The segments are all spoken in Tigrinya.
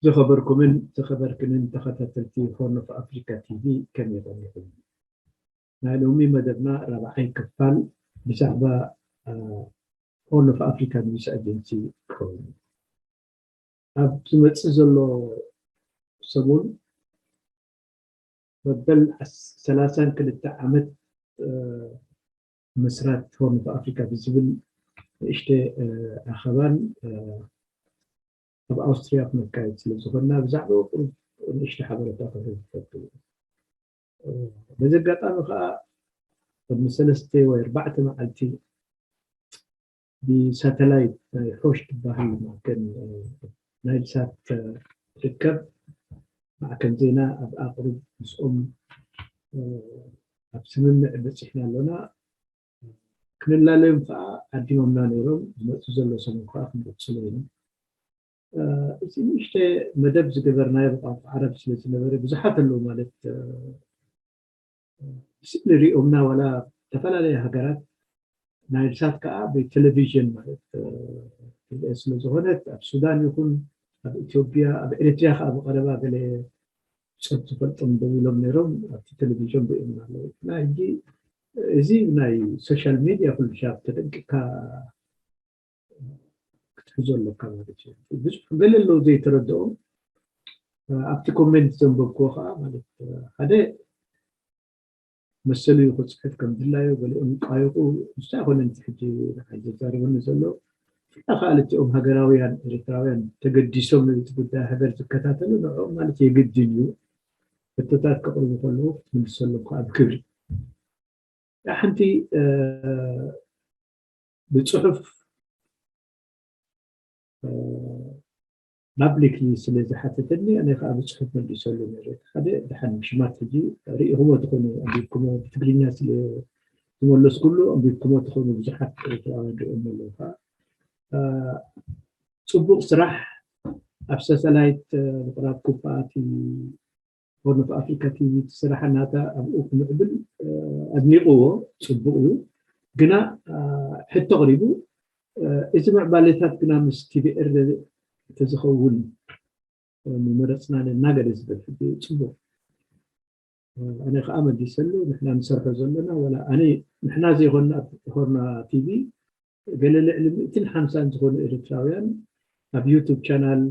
ዝኸበርኩምን ዝኸበርክንን ተኸታተልቲ ሆርን ኦፍ ኣፍሪካ ቲቪ፣ ከመይ ጸኒሕኩም? ናይ ሎሚ መደብና ራብዓይ ክፋል ብዛዕባ ሆርን ኦፍ ኣፍሪካ ኒውስ ኣጀንሲ ክኸውን። ኣብ ዝመፅእ ዘሎ ሰሙን መበል ሰላሳን ክልተ ዓመት ምስራት ሆርን ኦፍ ኣፍሪካ ብዝብል ንእሽተ ኣኸባን ኣብ ኣውስትሪያ ክነካየድ ስለ ዝኾንና ብዛዕባ ቁሩብ ንእሽተ ሓበረታ ክህብ ይፈቱ። በዚ ኣጋጣሚ ከዓ ቅድሚ ሰለስተ ወይ ኣርባዕተ መዓልቲ ብሳተላይት ናይ ሆሽ ትበሃል ማዕከን ናይል ሳት ትርከብ ማዕከን ዜና ኣብ ኣቅርብ ምስኦም ኣብ ስምምዕ በፂሕና ኣለና። ክንላለዮም ከዓ ዓዲሞምና ነይሮም። ዝመፁ ዘሎ ሰሙን ከዓ ክንቅፅሎ ኢና። እዚ ንእሽተ መደብ ዝገበርናዮ ብቋንቋ ዓረብ ስለ ዝነበረ ብዙሓት ኣለዉ ማለት ስእሊ ሪኦምና ዋላ ዝተፈላለየ ሃገራት ናይል ሳት ከዓ ብቴሌቪዥን ማለት ትርአ ስለ ዝኾነት ኣብ ሱዳን ይኹን ኣብ ኢትዮጵያ ኣብ ኤርትሪያ ከዓ ብቀረባ ገለ ሰብ ዝፈልጦም ደው ኢሎም ነይሮም ኣብቲ ቴሌቪዥን ሪኦምና ኣለዉ። ናይ ሕጂ እዚ ናይ ሶሻል ሚድያ ኩሉ ሻብ ተጠንቂቅካ ክትሕዞ ኣለካ ማለት እዩ። ብዙሕ ገለ ኣለዉ ዘይተረድኦም ኣብቲ ኮሜንት ዘንበብክዎ ከዓ ማለት ሓደ መሰሉ እዩ ክፅሕፍ ከም ድላዩ ገሊኦም ይቃየቁ። ንሳ ይኮነ እቲ ሕጂ ንዓይ ዘዛርበኒ ዘሎ ብፍላይ ከዓ ልቲኦም ሃገራውያን ኤርትራውያን ተገዲሶም ነቲ ጉዳይ ሃገር ዝከታተሉ ንዕኦም ማለት የግድን እዩ ሕቶታት ከቅርቡ ከለዉ ክትምልሰሎም ከዓ ብክብሪ ሓንቲ ብፅሑፍ ፓብሊክሊ ስለ ዝሓተተኒ ኣነ ከዓ ብፅሑፍ መልሰሉ ነረ ሓደ ድሓን ሽማት ሕጂ ርኢኽዎ ትኾኑ ኣቢልኩሞ ብትግርኛ ስለ ዝመለስኩሉ ኣቢልኩሞ ትኾኑ ብዙሓት ኤርትራውያን ሪኦም ኣለዉ ከዓ ፅቡቅ ስራሕ ኣብ ሳተላይት ምቅራብ ኩባኣቲ ሆርን ኦፍ ኣፍሪካ ቲቪ እቲ ስራሕ ናታ ኣብኡ ክምዕብል ኣድኒቕዎ ፅቡቅ እዩ። ግና ሕቶ ቅሪቡ እዚ ምዕባሌታት ግና ምስ ቲቪኤር ተዝኸውን ምመረፅና ነና ገለ ዝብል ሕጂ ፅቡቅ ኣነ ከዓ መሊሰሉ ንሕና ንሰርሖ ዘለና ዋላ ኣነ ንሕና ዘይኮንና ሆርና ቲቪ ገለ ልዕሊ ሚእትን ሓምሳን ዝኾኑ ኤርትራውያን ኣብ ዩቱብ ቻናል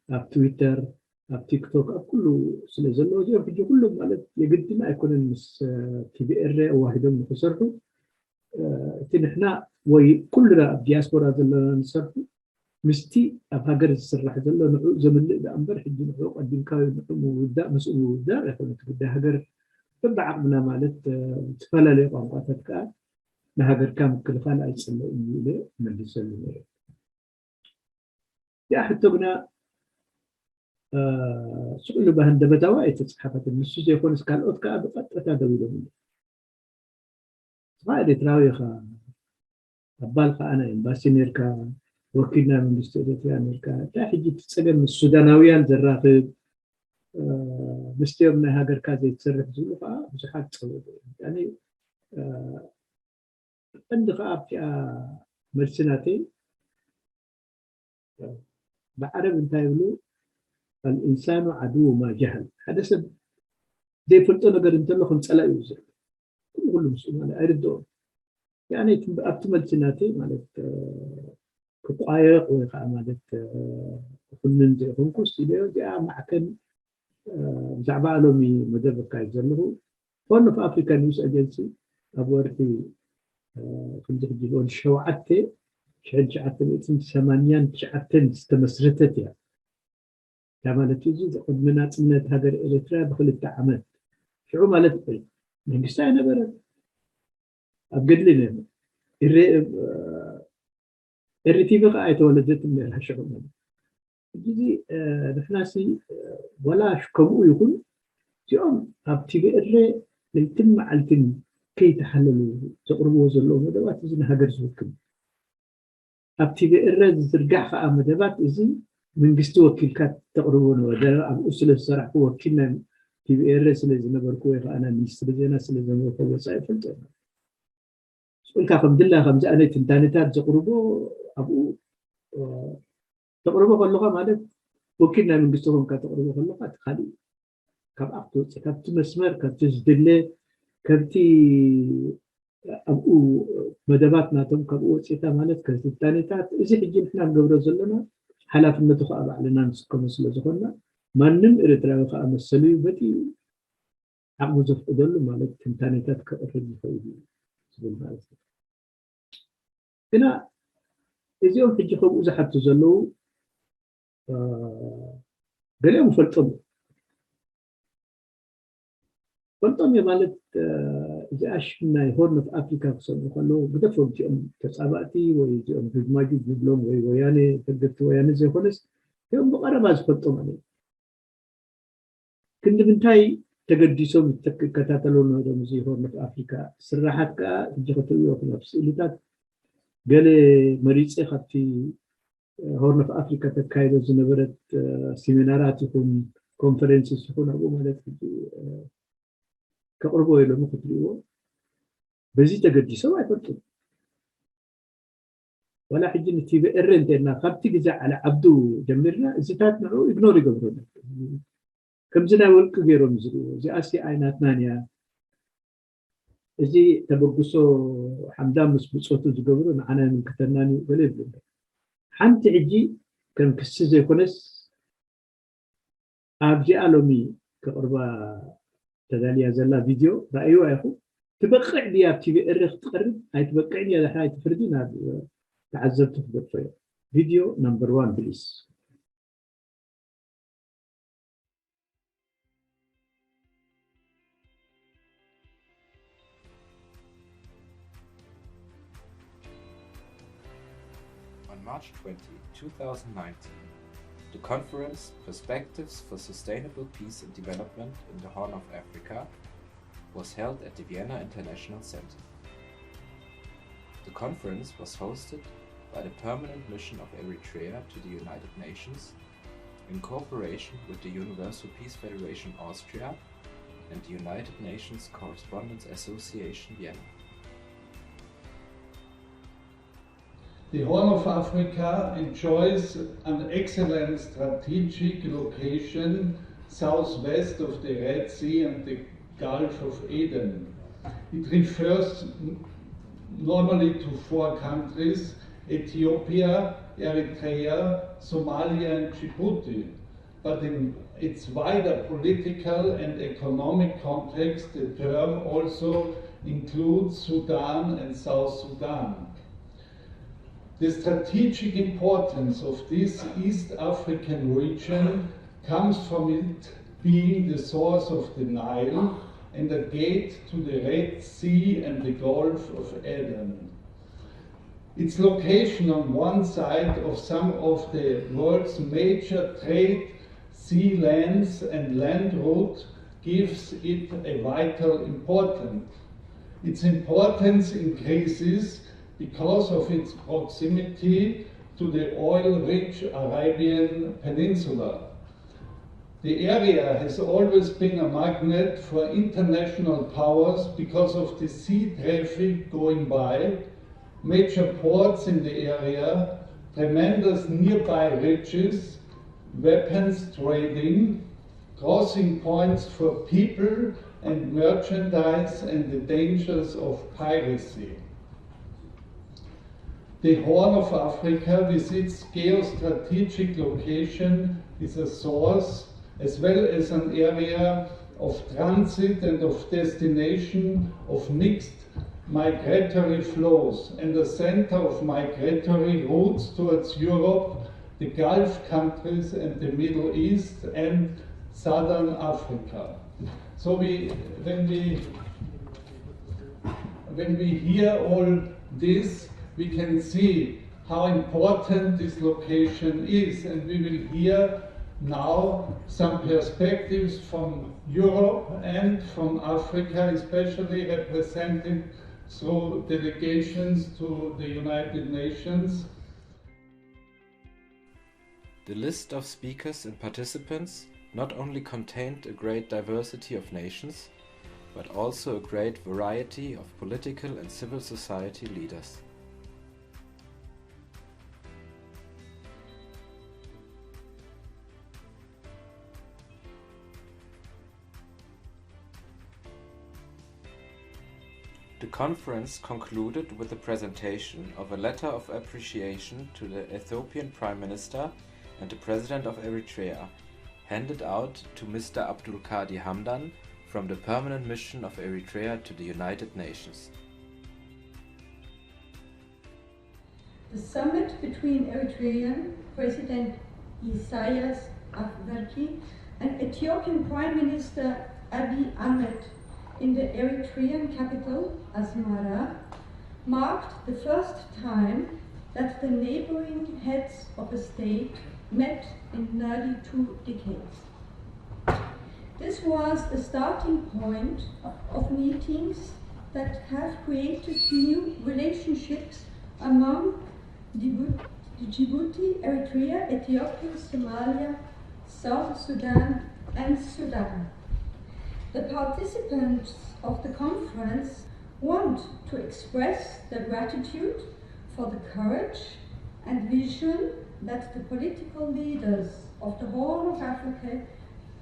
ኣብ ትዊተር ኣብ ቲክቶክ ኣብ ኩሉ ስለ ዘለዎ እዚኦም ሕጂ ኩሎም ማለት የግድን ኣይኮነን ምስ ቲቪኤር ኣዋሂዶም ንክሰርሑ እቲ ንሕና ወይ ኩልና ኣብ ዲያስፖራ ዘለና ንሰርሑ ምስቲ ኣብ ሃገር ዝስራሕ ዘሎ ንዕኡ ዘምልእ ደኣ እምበር ሕጂ ንዕኡ ቀዲምካ ወይ ንዕኡ ምውዳእ ምስኡ ምውዳእ ኣይኮነ እቲ ጉዳይ ሃገር በብዓቕምና ማለት ዝተፈላለዩ ቋንቋታት ከዓ ንሃገርካ ምክልኻል ኣይፀልእን እዩ ኢለ መሊሰሉ ነይረ። እዚኣ ሕቶ ግና ስቕ ኢሉ ብሃንደበታዊ ኣይተፅሓፈትን። ንሱ ዘይኮነስ ካልኦት ከዓ ብቐጥታ ደው ኢሎም ኣለዉ። ንስኻ ኤርትራዊ ኢኻ፣ ኣባል ከዓ ናይ ኤምባሲ ነርካ፣ ወኪል ናይ መንግስቲ ኤርትራ ነርካ። እንታይ ሕጂ እቲ ፀገም ምስ ሱዳናውያን ዘራኽብ ምስቲኦም ናይ ሃገርካ ዘይትሰርሕ ዝብሉ ከዓ ብዙሓት ፀወዱ እዮም። ቀንዲ ከዓ ኣብቲኣ መልሲ ናተይ ብዓረብ እንታይ ይብሉ ኣልኢንሳኑ ዓድዉ ማጃህል ሓደ ሰብ ዘይፈልጦ ነገር እንተሎ ከም ፀላእ እዩ ዝርኢ ኩሉ ኩሉ ምስኡ ማለት ኣይርድኦም ያኔ ኣብቲ መልሲ ናተይ ማለት ክቋየቕ ወይ ከዓ ማለት ክኩንን ዘይኮንኩስ ኢለዮ እዚኣ ማዕከን ብዛዕባ ሎሚ መደብ ኣካይድ ዘለኹ ሆርን ኦፍ ኣፍሪካ ኒውስ ኣጀንሲ ኣብ ወርሒ ከምዚ ሕጂ ወዲ ሸውዓተ ሽሕን ትሽዓተ ሚእትን ሰማንያን ትሽዓተን ዝተመስረተት እያ። እታ ማለት እዚ ቅድሚ ናፅነት ሃገር ኤርትራ ብክልተ ዓመት ሽዑ ማለት መንግስቲ ኣይነበረን ኣብ ገድሊ ነይሩ ኤርቲቪ ከዓ ኣይተወለደትን ነራ ሽዑ ማለት ሕጂ ንሕናሲ ወላ ከምኡ ይኹን እዚኦም ኣብ ቲቪ ኤረ ለይትን መዓልትን ከይተሓለሉ ዘቕርብዎ ዘለዉ መደባት እዚ ንሃገር ዝውክል ኣብ ቲቪ ኤረ ዝዝርጋሕ ከዓ መደባት እዚ መንግስቲ ወኪልካ ተቕርቦ ነበረ ኣብኡ ስለ ዝሰራሕኩ ወኪል ናይ ቲቪ ኤረ ስለ ዝነበርኩ ወይ ከዓ ናይ ሚኒስትሪ ዜና ስለ ዝነበርኩ ወፃኢ ይፈልጦ ስቁልካ ከም ድላ ከምዚ ኣነ ትንታነታት ዘቕርቦ ኣብኡ ተቕርቦ ከለኻ ማለት ወኪል ናይ መንግስቲ ኮንካ ተቕርቦ ከለካ እቲ ካልእ እዩ። ካብ ኣክት ወፂእ ካብቲ መስመር ካብቲ ዝድለ ካብቲ ኣብኡ መደባት ናቶም ካብኡ ወፂእካ ማለት ከትንታኔታት እዚ ሕጂ ንሕና ንገብሮ ዘለና ሓላፍነቱ ከዓ ባዕልና ንስከሞ ስለ ዝኾንና ማንም ኤርትራዊ ከዓ መሰሉ እዩ በቲ ዓቕሙ ዘፍቅደሉ ማለት ትንታኔታት ከቕርብ ይኽእል እዩ ዝብል ማለት እዩ። ግና እዚኦም ሕጂ ከምኡ ዝሓቱ ዘለዉ ገሊኦም ፈልጦም ፈልጦም እየ ማለት እዚኣ ሽም ናይ ሆርን ኦፍ ኣፍሪካ ክሰምዑ ከለዉ ግደፎም እዚኦም ተፃባእቲ ወይ እዚኦም ዱጅማጁ ዝብሎም ወይ ወያነ ተገድቲ ወያነ ዘይኮነስ እዚኦም ብቐረባ ዝፈልጦም ኣለ ክንዲ ምንታይ ተገዲሶም ይከታተሉ ነሮም እዚ ሆርን ኦፍ ኣፍሪካ ስራሓት ከዓ ሕጂ ክትርእዮ ክነብ ስእልታት ገለ መሪፀ ካብቲ ሆርን ኦፍ ኣፍሪካ ተካይዶ ዝነበረት ሲሚናራት ይኹን ኮንፈረንስስ ይኹን ኣብኡ ማለት ሕጂ ከቕርቦ ኢሎም ክትርእዎ በዚ ተገዲሶም ኣይፈልጡን ዋላ ሕጂ ንቲቪ ኤረ እንተልና ካብቲ ግዜ ዓለ ዓብዱ ጀሚርና እዚታት ንዑ ኢግኖር ይገብሩ ከምዚ ናይ ወልቂ ገይሮም ዝርእዎ እዚኣሲ ኣይናትናን እያ እዚ ተበግሶ ሓምዳም ምስ ብፆቱ ዝገብሩ ንዓና ይምልክተናን እዩ ገለ ይብሉ ሓንቲ ሕጂ ከም ክሲ ዘይኮነስ ኣብዚኣ ሎሚ ከቕርባ ተዳልያ ዘላ ቪድዮ ራእይዋ ኢኹ ትበቅዕ ድያ ኣብ ቲቪ ኤረ ክትቀርብ ኣይትበቅዕን እያ ድሕራይ ትፍርዲ ናብ ተዓዘብቲ ክገድፎ እዮ ቪድዮ number one please On March twenty, two thousand nineteen, the conference Perspectives for Sustainable Peace and Development in the Horn of Africa was held at the Vienna International Center. The conference was hosted by the Permanent Mission of Eritrea to the United Nations in cooperation with the Universal Peace Federation Austria and the United Nations Correspondents Association Vienna. The Horn of Africa enjoys an excellent strategic location southwest of the Red Sea and the Gulf of Aden. It refers normally to four countries, Ethiopia, Eritrea, Somalia and Djibouti. But in its wider political and economic context, the term also includes Sudan and South Sudan. The strategic importance of this East African region comes from it being the source of the Nile and a gate to the Red Sea and the Gulf of Aden. Its location on one side of some of the world's major trade sea lanes and land route gives it a vital importance. Its importance increases because of its proximity to the oil-rich Arabian Peninsula. The area has always been a magnet for international powers because of the sea traffic going by, major ports in the area, tremendous nearby riches, weapons trading, crossing points for people and merchandise and the dangers of piracy. The Horn of Africa, with its geostrategic location, is a source as well as an area of transit and of destination of mixed migratory flows and a center of migratory routes towards Europe, the Gulf countries and the Middle East and Southern Africa. So we, when we when we hear all this, we can see how important this location is, and we will hear now some perspectives from Europe and from Africa, especially represented through delegations to the United Nations. The list of speakers and participants not only contained a great diversity of nations, but also a great variety of political and civil society leaders. The conference concluded with the presentation of a letter of appreciation to the Ethiopian Prime Minister and the President of Eritrea, handed out to Mister Abdul Kadi Hamdan from the Permanent Mission of Eritrea to the United Nations. The summit between Eritrean President Isaias Afwerki and Ethiopian Prime Minister Abiy Ahmed in the Eritrean capital, Asmara, marked the first time that the neighboring heads of a state met in nearly two decades. This was a starting point of meetings that have created new relationships among Djibouti, Djibouti, Eritrea, Ethiopia, Somalia, South Sudan, and Sudan. The participants of the conference want to express their gratitude for the courage and vision that the political leaders of the Horn of Africa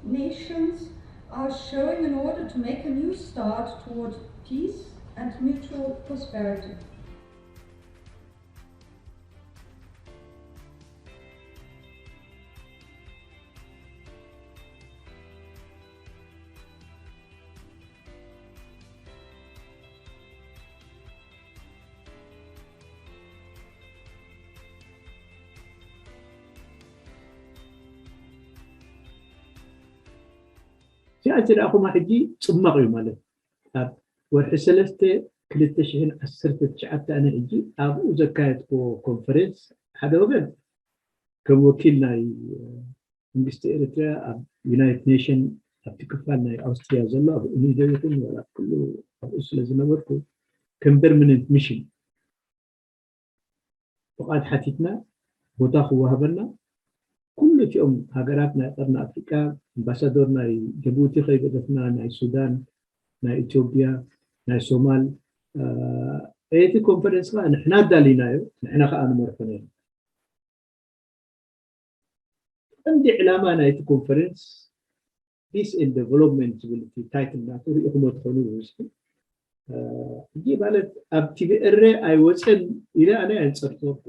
nations are showing in order to make a new start toward peace and mutual prosperity. እዚኣ ዝረኣኹማ ሕጂ ጽማቕ እዩ ማለት ኣብ ወርሒ ሰለስተ ክልተ ሽሕን ዓሰርተ ትሽዓተ ኣነ ሕጂ ኣብኡ ዘካየድክዎ ኮንፈረንስ ሓደ ወገን ከም ወኪል ናይ መንግስቲ ኤርትራ ኣብ ዩናይትድ ኔሽን ኣብቲ ክፋል ናይ ኣውስትሪያ ዘሎ ኣብ ኡኒዶ ይኹን ወላ ኩሉ ኣብኡ ስለ ዝነበርኩ ከም ፐርማነንት ሚሽን ፍቓድ ሓቲትና ቦታ ክወሃበና ኩሉ እቲኦም ሃገራት ናይ ቀርኒ ኣፍሪቃ ኣምባሳዶር ናይ ጀቡቲ ከይገደፍና ናይ ሱዳን ናይ ኢትዮጵያ ናይ ሶማል እቲ ኮንፈረንስ ከዓ ንሕና ኣዳሊናዮ ንሕና ከዓ ንመርሖ ነይሩ ቀንዲ ዕላማ ናይቲ ኮንፈረንስ ፒስ ኤንድ ዴቨሎፕመንት ዝብል እቲ ታይትል ናቱ ርኢኹሞ ትኾኑ ይመስል ሕጂ ማለት ኣብ ቲቪ ኤረ ኣይወፀን ኢለ ኣነ ኣይንፀርፀርኩ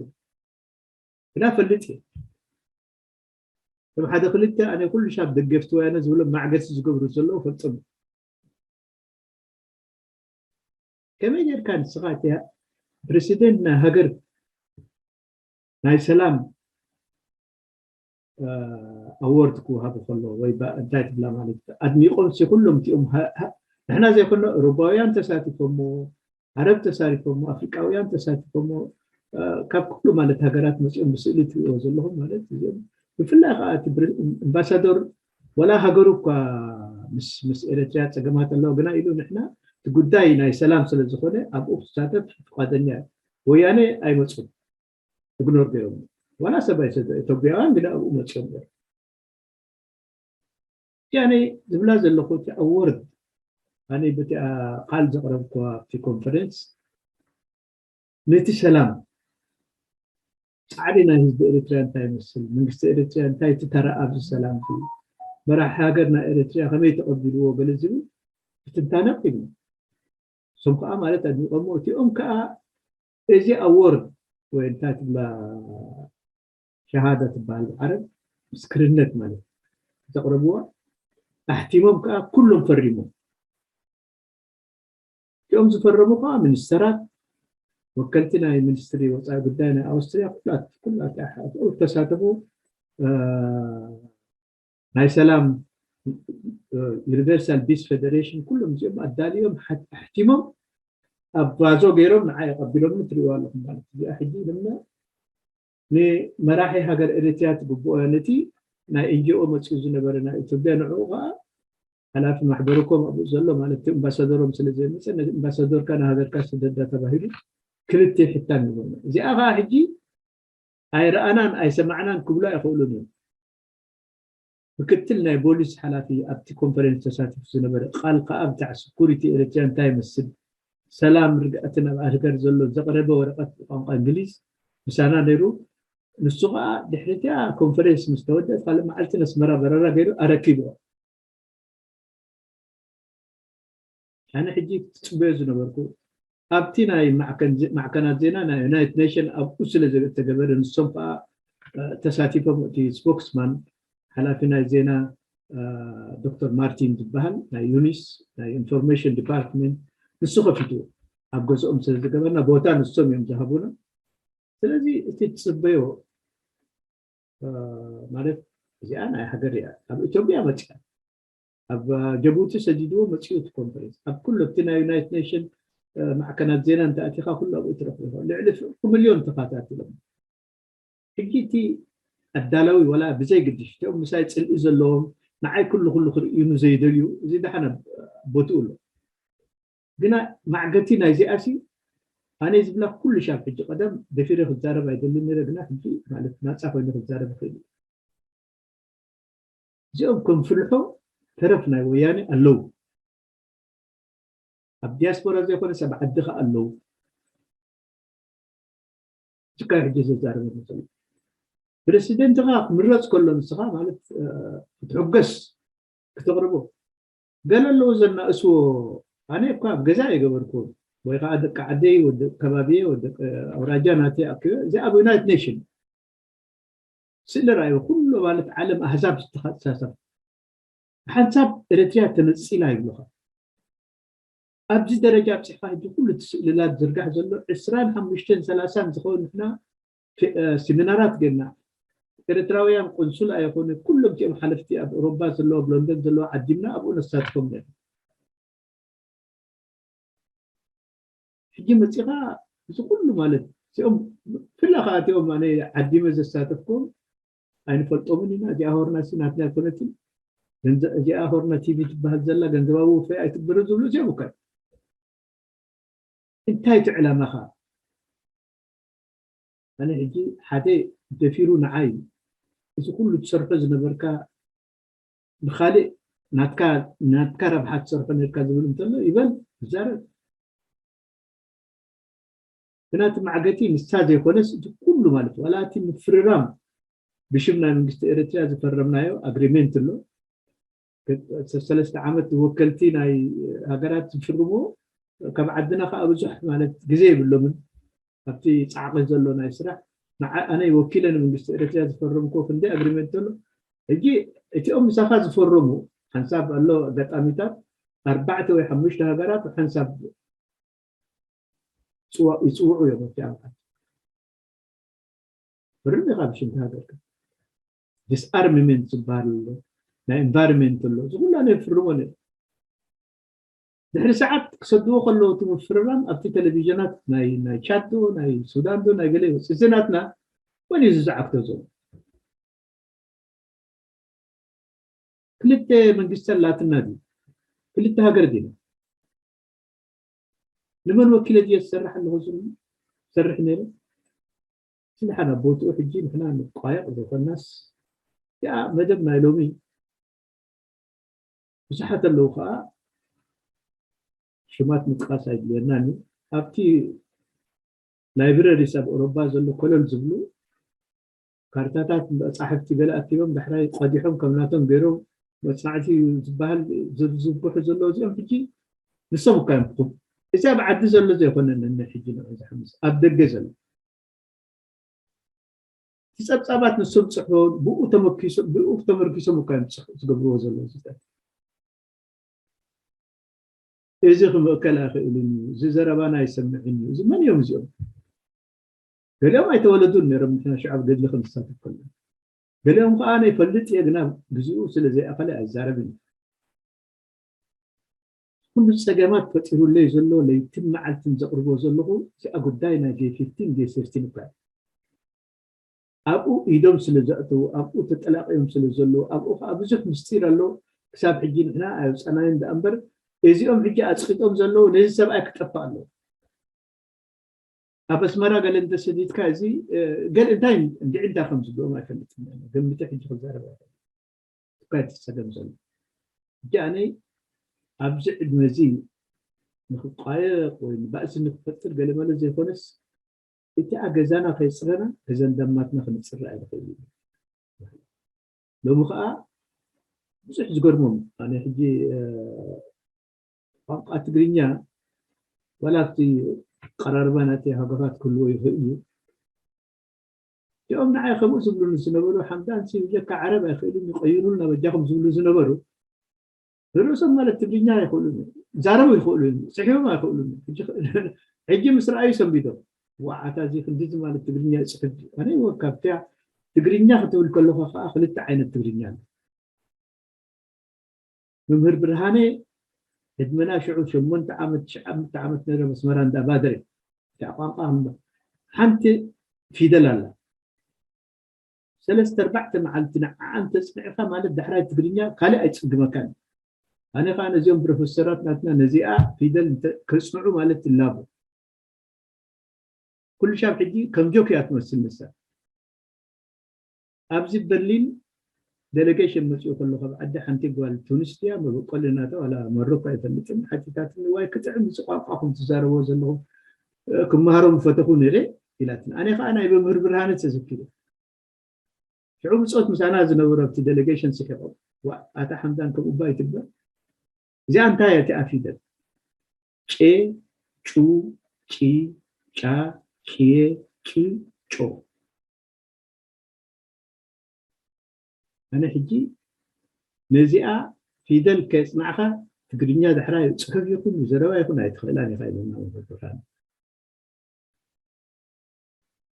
ግና ፈልጥ እየ ከም ሓደ ክልተ ኣነ ኩሉ ሻብ ደገፍቲ ወያነ ዝብሎ ማዕገሲ ዝገብሩ ዘለዉ ፈልጦም ከመይ ጌርካ ንስኻ እቲ ፕሬሲደንት ናይ ሃገር ናይ ሰላም ኣዎርድ ክወሃቡ ከሎ ወይ እንታይ ትብላ ማለት ኣድኒቆም ሲ ኩሎም እቲኦም ንሕና ዘይኮኖ ሩባውያን ተሳቲፎሞ ዓረብ ተሳቲፎሞ ኣፍሪቃውያን ተሳቲፎሞ ካብ ኩሉ ማለት ሃገራት መፅኦም ብስእሊ ትሪእዎ ዘለኹም ማለት እዚኦም ብፍላይ ከዓ ኣምባሳዶር ወላ ሃገሩ እኳ ምስ ኤረትርያ ፀገማት ኣለዋ ግና ኢሉ ንሕና እቲ ጉዳይ ናይ ሰላም ስለ ዝኾነ ኣብኡ ክሳተፍ ፍቃደኛ ወያነ ኣይመፁን እግኖር ገይሮም ዋላ ሰብ ኣይሰደ ኢትዮጵያውያን ግና ኣብኡ መፅኦም እዮም ያኔ ዝብላ ዘለኹ እቲ ኣወርድ ኣነ በቲኣ ቃል ዘቕረብኩዋ ኣብቲ ኮንፈረንስ ነቲ ሰላም ጻዕሪ ናይ ህዝቢ ኤርትርያ እንታይ ይመስል መንግስቲ ኤርትርያ እንታይ እቲ ተራ ኣብዚ ሰላም መራሒ ሃገር ናይ ኤርትርያ ከመይ ተቐቢልዎ ገለ ዝብል ብትንታነ ኣቕሪብና እሶም ከዓ ማለት ኣድሚቐሞ እቲኦም ከዓ እዚ ኣዎርድ ወይ እንታይ ትብላ ሸሃዳ ትበሃል ብዓረብ ምስክርነት ማለት ዘቕረብዋ ኣሕቲሞም ከዓ ኩሎም ፈሪሞም እቲኦም ዝፈረሙ ከዓ ሚኒስተራት ወከልቲ ናይ ሚኒስትሪ ወፃኢ ጉዳይ ናይ ኣውስትሪያ ኩላት ኩላት ተሳተፉ ናይ ሰላም ዩኒቨርሳል ቢስ ፌደሬሽን ኩሎም እዚኦም ኣዳልዮም ኣሕቲሞም ኣብ ቫዞ ገይሮም ንዓ የቐቢሎምኒ ትሪእዋ ኣለኹም ማለት እዚኣ ሕጂ ድማ ንመራሒ ሃገር ኤርትርያ ትግብኦ ነቲ ናይ ኤንጂኦ መፅኡ ዝነበረ ናይ ኢትዮጵያ ንዕኡ ከዓ ሓላፊ ማሕበርኮም ኣብኡ ዘሎ ማለት እቲ ኣምባሳደሮም ስለ ዘይመፀ ነቲ ኣምባሳደርካ ንሃገርካ ስደዳ ተባሂሉ ክልተ ይሕታም ይብሉና እዚኣ ከዓ ሕጂ ኣይረኣናን ኣይሰማዕናን ክብሉ ኣይኽእሉን እዮም ምክትል ናይ ቦሊስ ሓላፊ ኣብቲ ኮንፈረንስ ተሳቲፉ ዝነበረ ቃል ከዓ ብታዕ ስኩሪቲ ኤርትርያ እንታይ ይመስል ሰላም ርግኣትን ኣብ ኣህገር ዘሎ ዘቕረበ ወረቐት ብቋንቋ እንግሊዝ ምሳና ነይሩ ንሱ ከዓ ድሕሪቲኣ ኮንፈረንስ ምስ ተወደት ካልእ መዓልቲ ነስመራ በረራ ገይሩ ኣረኪብኦ ኣነ ሕጂ ትፅበዮ ዝነበርኩ ኣብቲ ናይ ማዕከናት ዜና ናይ ዩናይትድ ኔሽን ኣብኡ ስለ ዝተገበረ ንሶም ከዓ ተሳቲፎም እቲ ስፖክስማን ሓላፊ ናይ ዜና ዶክተር ማርቲን ዝበሃል ናይ ዩኒስ ናይ ኢንፎርሜሽን ዲፓርትመንት ንሱ ከፊቱ ኣብ ገዝኦም ስለ ዝገበርና ቦታ ንሶም እዮም ዝሃቡና። ስለዚ እቲ ትፅበዮ ማለት እዚኣ ናይ ሃገር እያ ኣብ ኢትዮጵያ መፅያ ኣብ ጀቡቲ ሰዲድዎ መፅኡ እቲ ኮንፈረንስ ኣብ ኩሉ ኣብቲ ናይ ዩናይትድ ኔሽን ማዕከናት ዜና እንተኣቲኻ ኩሉ ኣብኡ ትረኽቦ ልዕሊ ፍርቂ ሚልዮን ተኻታቲሎም ሕጂ እቲ ኣዳላዊ ወላ ብዘይ ግድሽ እቲኦም ምሳይ ፅልኢ ዘለዎም ንዓይ ኩሉ ኩሉ ክርእዩኑ ዘይደልዩ እዚ ደሓን ቦትኡ ኣሎ ግና ማዕገቲ ናይዚኣሲ ኣነ ዝብላ ኩሉ ሻብ ሕጂ ቀደም ደፊረ ክዛረብ ኣይደልን ነረ ግና ሕጂ ማለት ናፃ ኮይኑ ክዛረብ ይኽእል እዚኦም ከም ፍልሖ ተረፍ ናይ ወያኔ ኣለዉ ኣብ ዲያስፖራ ዘይኮነ ሰብ ዓዲ ከዓ ኣለዉ ትካይ ሕጂ ዘዛረበ ዘሎ ፕሬሲደንትኻ ክምረፅ ከሎ ንስኻ ማለት ክትሕገስ ክተቕርቦ ገለ ኣለዉ ዘናእስዎ ኣነ እኳ ኣብ ገዛ የገበርኩ ወይ ከዓ ደቂ ዓደይ ወደ ከባቢየ ወደ ኣውራጃ ናተይ ኣኪበ እዚ ኣብ ዩናይት ኔሽን ስእሊ ራእዩ ኩሉ ማለት ዓለም ኣህዛብ ዝተሳሰብ ሓንሳብ ኤረትርያ ተነፂላ ይብሉኻ ኣብዚ ደረጃ ኣብፅሕካ ሕጂ ኩሉ እቲ ስእልላት ዝርጋሕ ዘሎ ዕስራን ሓሙሽተን ሰላሳን ዝኸውን ንሕና ሲሚናራት ጌርና ኤርትራውያን ቆንሱል ኣይኮነ ኩሎም እቲኦም ሓለፍቲ ኣብ ኤሮባ ዘለዎ ኣብ ሎንደን ዘለዎ ዓዲምና ኣብኡ ነሳትፎም ነርና ሕጂ መፂኻ እዚ ኩሉ ማለት እዚኦም ፍላ ከዓ እቲኦም ኣነ ዓዲመ ዘሳተፍኩም ኣይንፈልጦምን ኢና እዚኣ ሆርና ሲ ናትና ኣይኮነትን እዚኣ ሆርና ቲቪ ትበሃል ዘላ ገንዘባዊ ውፈይ ኣይትግበረ ዝብሉ እዚኦም እኳ እንታይ እቲ ዕላማኻ ኣነ ሕጂ ሓደ ደፊሩ ንዓይ እዚ ኩሉ ትሰርሖ ዝነበርካ ብካልእ ናትካ ናትካ ረብሓ ትሰርሖ ነርካ ዝብል እንተሎ ይበል ይዛረብ ግና እቲ ማዕገቲ ንሳ ዘይኮነስ እቲ ኩሉ ማለት ዋላ እቲ ምፍርራም ብሽም ናይ መንግስቲ ኤርትርያ ዝፈረምናዮ ኣግሪሜንት ኣሎ ሰለስተ ዓመት ወከልቲ ናይ ሃገራት ዝፍርምዎ ካብ ዓድና ከዓ ብዙሕ ማለት ግዜ የብሎምን ኣብቲ ፃዕቂ ዘሎ ናይ ስራሕ ኣነ ወኪለ ንመንግስቲ ኤርትርያ ዝፈረምኮ ክንደይ ኣግሪመንት ኣሎ ሕጂ እቲኦም ምሳኻ ዝፈረሙ ሓንሳብ ኣሎ ኣጋጣሚታት ኣርባዕተ ወይ ሓሙሽተ ሃገራት ሓንሳብ ይፅውዑ እዮም ኣብቲ ኣምዓት ፍርም ኢኻ ብሽንቲ ሃገርካ ዲስኣርምመንት ዝበሃል ኣሎ ናይ ኤንቫይሮንመንት ኣሎ እዚ ኩላ ናይ ፍርሞ ድሕሪ ሰዓት ክሰድዎ ከለዉ እቲ ምፍርራም ኣብቲ ቴሌቪዥናት ናይ ናይ ቻድ ዶ ናይ ሱዳን ዶ ናይ ገለ ይወፅእ እዚ ናትና መን እዩ ዝዝዓግቶ ዘሎ ክልተ መንግስቲ ኣላትና ድዩ ክልተ ሃገር ዲና ንመን ወኪለ ድየ ዝሰርሕ ኣለኹ ዝብል ዝሰርሕ ነይረ ስለ ሓደ ቦትኡ ሕጂ ንሕና ንቋየቕ ዘይኮናስ እቲኣ መደብ ናይ ሎሚ ብዙሓት ኣለዉ ከዓ ሽማት ምጥቃስ ኣይድልየናን እዩ ኣብቲ ላይብረሪስ ኣብ ኤሮባ ዘሎ ኮለል ዝብሉ ካርታታት መፃሕፍቲ ገለ ኣኪቦም ዳሕራይ ቀዲሖም ከም ናቶም ገይሮም መፅናዕቲ ዝበሃል ዝብዝብሑ ዘለዉ እዚኦም ሕጂ ንሶም እኳ እዮም ክኹም እዚ ኣብ ዓዲ ዘሎ ዘይኮነ ነነ ሕጂ ንዑ ዝሓምስ ኣብ ደገ ዘሎ እቲ ፀብፃባት ንሶም ፅሕፎ ብኡ ተመኪሶም ብኡ ተመርኪሶም እኳ እዮም ዝገብርዎ ዘለዉ ዝጠት እዚ ክምእከል ኣይኽእልን እዩ፣ እዚ ዘረባና ኣይሰምዕን እዩ፣ እዚ መን እዮም እዚኦም? ገሊኦም ኣይተወለዱን ነይሮም ንሕና ሽዑ ኣብ ገድሊ ክንሳተፍ ከለና። ገሊኦም ከዓ ኣነ ይፈልጥ እየ ግና ግዚኡ ስለ ዘይኣኸለ ኣይዛረብን እየ። ኩሉ ፀገማት ፈጢሩለይ ዘሎ ለይትን መዓልትን ዘቕርቦ ዘለኹ እዚኣ ጉዳይ ናይ ጌይ ፊፍቲን ጌይ ሰርቲን እኳ እያ። ኣብኡ ኢዶም ስለ ዘእተዉ ኣብኡ ተጠላቂዮም ስለ ዘለዉ ኣብኡ ከዓ ብዙሕ ምስጢር ኣሎ ክሳብ ሕጂ ንሕና ኣየውፀናዮን ደኣ እምበር እዚኦም ሕጂ ኣፅቂጦም ዘለዉ ነዚ ሰብኣይ ክጠፍእ ኣለዎ ኣብ ኣስመራ ገለ እንተሰዲድካ እዚ ገለ እንታይ እንድዒ እንታይ ከም ዝብሎም ኣይፈልጥን ገምተ ሕጂ ክዛረብ ኣይፈልጥ እኳ እቲ ፀገም ዘሎ ሕጂ ኣነ ኣብዚ ዕድመ እዚ ንክቋየቕ ወይ ንባእሲ ንክፈጥር ገለመለ ዘይኮነስ እቲኣ ገዛና ከይፅረና እዘን ደማትና ክንፅረ ኣይንኽእል እዩ ሎሚ ከዓ ብዙሕ ዝገርሞም ኣነ ሕጂ ቋንቋ ትግርኛ ዋላ ኣብቲ ቀራርባ ናተይ ሃገራት ክህልዎ ይኽእል እዩ። እዚኦም ንዓይ ከምኡ ዝብሉኒ ዝነበሩ ሓምዳን ሲ ብጀካ ዓረብ ኣይኽእልን ይቐይሩልና በጃኹም ዝብሉ ዝነበሩ ንርእሶም ማለት ትግርኛ ኣይኽእሉን እዮም። ዛረቡ ይኽእሉ እዮም፣ ጽሒፎም ኣይኽእሉን እዮም። ሕጂ ምስ ረኣዩ ሰንቢዶም ዋዓታ እዚ ክንዲዚ ማለት ትግርኛ ይጽሕፍ ድዩ? ኣነ ወካብትያ ትግርኛ ክትብል ከለኻ ከዓ ክልተ ዓይነት ትግርኛ ኣሎ። መምህር ብርሃነ ዕድመና ሽዑ ሸሞንተ ዓመት ትሽዓተ ዓመት ዓመት ነረ መስመራ እንዳ ባድረ እታ ቋንቋ እምበር ሓንቲ ፊደል ኣላ። ሰለስተ ኣርባዕተ መዓልቲ ንዓኣ እንተጽኒዕካ ማለት ዳሕራይ ትግርኛ ካልእ ኣይጽግመካን። ኣነ ከዓ ነዚኦም ፕሮፌሰራት ናትና ነዚኣ ፊደል እንተ- ከጽንዑ ማለት ይላቡ። ኩሉ ሻብ ሕጂ ከም ጆክ እያ ትመስል ንሳ። ኣብዚ በርሊን ዴሌጌሽን መፅኡ ከሎ ካብ ዓዲ ሓንቲ ጓል ቱኒስ ድያ መበቆል ናታ ዋላ መሮኮ ኣይፈልጥን ሓቲታትኒ ዋይ ክጥዕም እዚ ቋንቋኹም ትዛረብዎ ዘለኹም ክመሃሮ ምፈተኹ ነይረ ኢላትኒ ኣነ ከዓ ናይ መምህር ብርሃነ ተዘኪሩ ሽዑ ብፆት ምሳና ዝነበሩ ኣብቲ ዴሌጌሽን ስሒቖም ዋ ኣታ ሓምዳን ከምኡ እባ ኣይትግበር እዚኣ እንታይ እያ እቲኣ ፊደል ጬ ጩ ጪ ጫ ጭየ ቂ ጮ ኣነ ሕጂ ነዚኣ ፊደል ከየፅናዕኻ ትግርኛ ዳሕራይ ፅሑፍ ይኹን ዘረባ ይኹን ኣይትኽእላን ኢኻ ኢለና መምህር ብርሃነ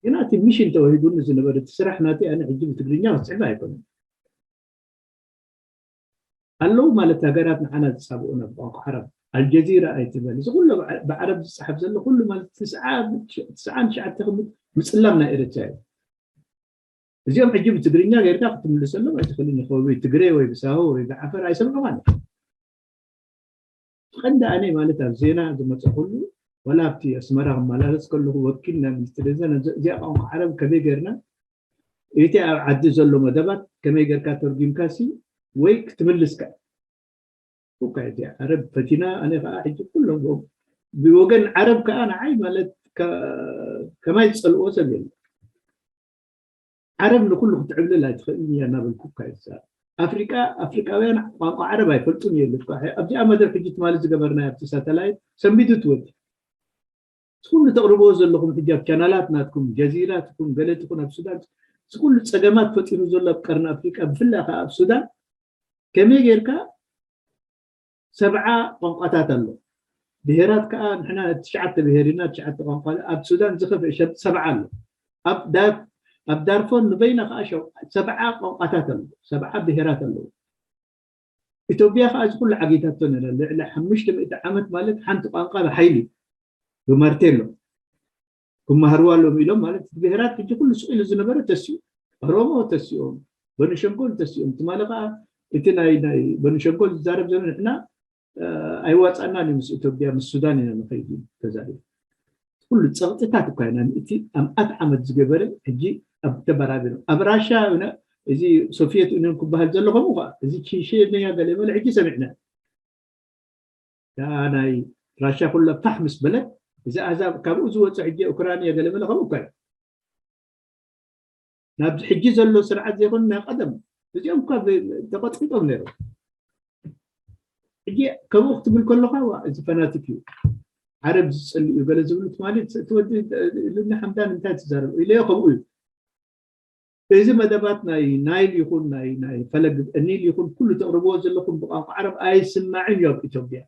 ግና እቲ ሚሽን ተዋሂቡኒ ዝነበረ እቲ ስራሕ ናተይ ኣነ ሕጂ ብትግርኛ ክፅሕፍ ኣይኮነን ኣለዉ ማለት ሃገራት ንዓና ዝፃብኡና ብቋንቋ ዓረብ ኣልጀዚራ ኣይትበል እዚ ኩሉ ብዓረብ ዝፀሓፍ ዘሎ ኩሉ ማለት ትስዓን ትሽዓተ ምፅላም ናይ ኤርትራ እዩ እዚኦም ሕጂ ብትግርኛ ጌርካ ክትምልሰሎም ኣይትኽእልን ኢኻ ወይ ትግሬ ወይ ብሳሆ ወይ ብዓፈር ኣይሰምዑኻን ቀንዲ ኣነ ማለት ኣብ ዜና ዝመፀኹሉ ወላ ኣብቲ ኣስመራ ክመላለስ ከለኹ ወኪል ናይ ሚኒስትሪ ዜና እዚኣ ቋንቋ ዓረብ ከመይ ጌርና እቲ ኣብ ዓዲ ዘሎ መደባት ከመይ ጌርካ ተርጉምካሲ ወይ ክትምልስካ ኡካ እቲ ዓረብ ፈቲና ኣነ ከዓ ሕጂ ኩሎም ብወገን ዓረብ ከዓ ንዓይ ማለት ከማይ ዝፀልዎ ሰብ የለ ዓረብ ንኩሉ ክትዕብልል ኣይትኽእልን እያ እናበልኩካ ይዛረብ ኣፍሪቃ ኣፍሪቃውያን ቋንቋ ዓረብ ኣይፈልጡን እየ ኢሉካ ኣብዚኣ መደብ ሕጂ ትማሊ ዝገበርናዮ ኣብቲ ሳተላይት ሰንቢዱ ትወዲ እቲ ኩሉ ተቕርብዎ ዘለኹም ሕጂ ኣብ ቻናላት ናትኩም ጀዚራ ትኹን ገለ ትኹን ኣብ ሱዳን እቲ ኩሉ ፀገማት ፈጢሩ ዘሎ ኣብ ቀርኒ ኣፍሪቃ ብፍላይ ከዓ ኣብ ሱዳን ከመይ ጌርካ ሰብዓ ቋንቋታት ኣሎ ብሄራት ከዓ ንሕና ትሽዓተ ብሄር ኢና ትሽዓተ ቋንቋ ኣብ ሱዳን ዝኸፍእ ሰብ ሰብዓ ኣሎ ኣብ ዳር ኣብ ዳርፎር ንበይና ከዓ ሸው- ሰብዓ ቋንቋታት ኣሎ ሰብዓ ብሄራት ኣለዉ ኢትዮጵያ ከዓ እዚ ኩሉ ዓጊታቶ ነራ ልዕሊ ሓሙሽተ ሚእቲ ዓመት ማለት ሓንቲ ቋንቋ ብሓይሊ ብማርቴሎ ክመሃርዋ ኣለዎም ኢሎም ማለት እቲ ብሄራት ሕጂ ኩሉ ስቕ ኢሉ ዝነበረ ተሲኡ ኦሮሞ ተሲኦም በንሸንጎል ተሲኦም ትማሊ ከዓ እቲ ናይ ናይ በንሸንጎል ዝዛረብ ዘሎ ንሕና ኣይዋፃእናን እዩ ምስ ኢትዮጵያ ምስ ሱዳን ኢና ንኸይድ እዩ ተዛሪቡ ኩሉ ፀቕጥታት እኳ ኢና እቲ ኣምኣት ዓመት ዝገበረ ሕጂ ኣብ ተበራቢሩ ኣብ ራሻ እዚ ሶቪየት ዩኒዮን ክበሃል ዘሎ ከምኡ ከዓ እዚ ቺሼንያ ገለ በለ ሕጂ ሰሚዕና ናይ ራሻ ኩላ ፋሕ ምስ በለት እዚ ኣዛብ ካብኡ ዝወፀ ሕጂ ኡክራንያ ገለ በለ ከምኡ እኳ እዩ ናብዚ ሕጂ ዘሎ ስርዓት ዘይኮኑ ናይ ቀደም እዚኦም እኳ ተቐጥቂጦም ነይሮም ሕጂ ከምኡ ክትብል ከለካ እዚ ፈናቲክ እዩ ዓረብ ዝፅል እዩ ገለ ዝብሉ ትማሊ ትወዲ ኢሉኒ ሓምዳን እንታይ ትዛረብ ኢለዮ ከምኡ እዩ እዚ መደባት ናይ ናይል ይኹን ናይ ናይ ፈለግ ኒል ይኹን ኩሉ ተቕርብዎ ዘለኹም ብቋንቋ ዓረብ ኣይስማዕን እዩ ኣብ ኢትዮጵያ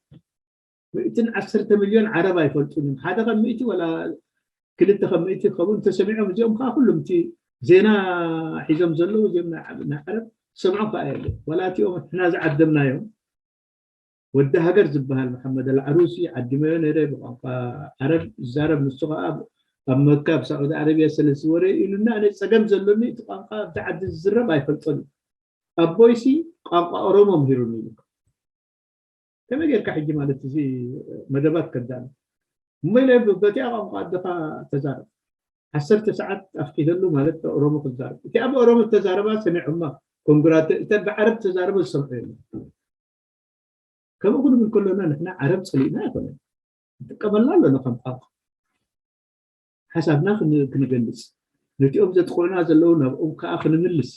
ምእትን ዓሰርተ ሚልዮን ዓረብ ኣይፈልጡን እዮም ሓደ ከም ምእቲ ወላ ክልተ ከም ምእቲ ክኸውን እንተሰሚዖም እዚኦም ከዓ ኩሉም እቲ ዜና ሒዞም ዘለዉ እዚኦም ናይ ዓረብ ሰምዖም ከዓ የለ ወላ እቲኦም ሕና ዝዓደምናዮም ወዲ ሃገር ዝበሃል መሓመድ ኣልዓሩሲ ዓዲመዮ ነይረ ብቋንቋ ዓረብ ዝዛረብ ንሱ ከዓ ኣብ መካ ኣብ ሳዑዲ ዓረብያ ስለ ዝወረ ኢሉና ኣነ ፀገም ዘሎኒ እቲ ቋንቋ ኣብቲ ዓዲ ዝዝረብ ኣይፈልጦን ኣቦይሲ ቋንቋ ኦሮሞ ምሂሩኒ ኢሉ ከመይ ጌርካ ሕጂ ማለት እዚ መደባት ከዳሉ እሞ ኢለ በቲኣ ቋንቋ ኣደኻ ተዛረብ ዓሰርተ ሰዓት ኣፍቂደሉ ማለት ኦሮሞ ክዛረብ እቲ ኣብ ኦሮሞ ተዛረባ ሰሚዖማ ኮንግራት እተ ብዓረብ ተዛረበ ዝሰምዑ የለ ከምኡ ክንብል ከሎና ንሕና ዓረብ ፀሊእና ኣይኮነን ንጥቀመላ ኣለና ከም ቋንቋ ሓሳብና ክንገልፅ ነቲኦም ዘጥቕዑና ዘለዉ ናብኦም ከዓ ክንምልስ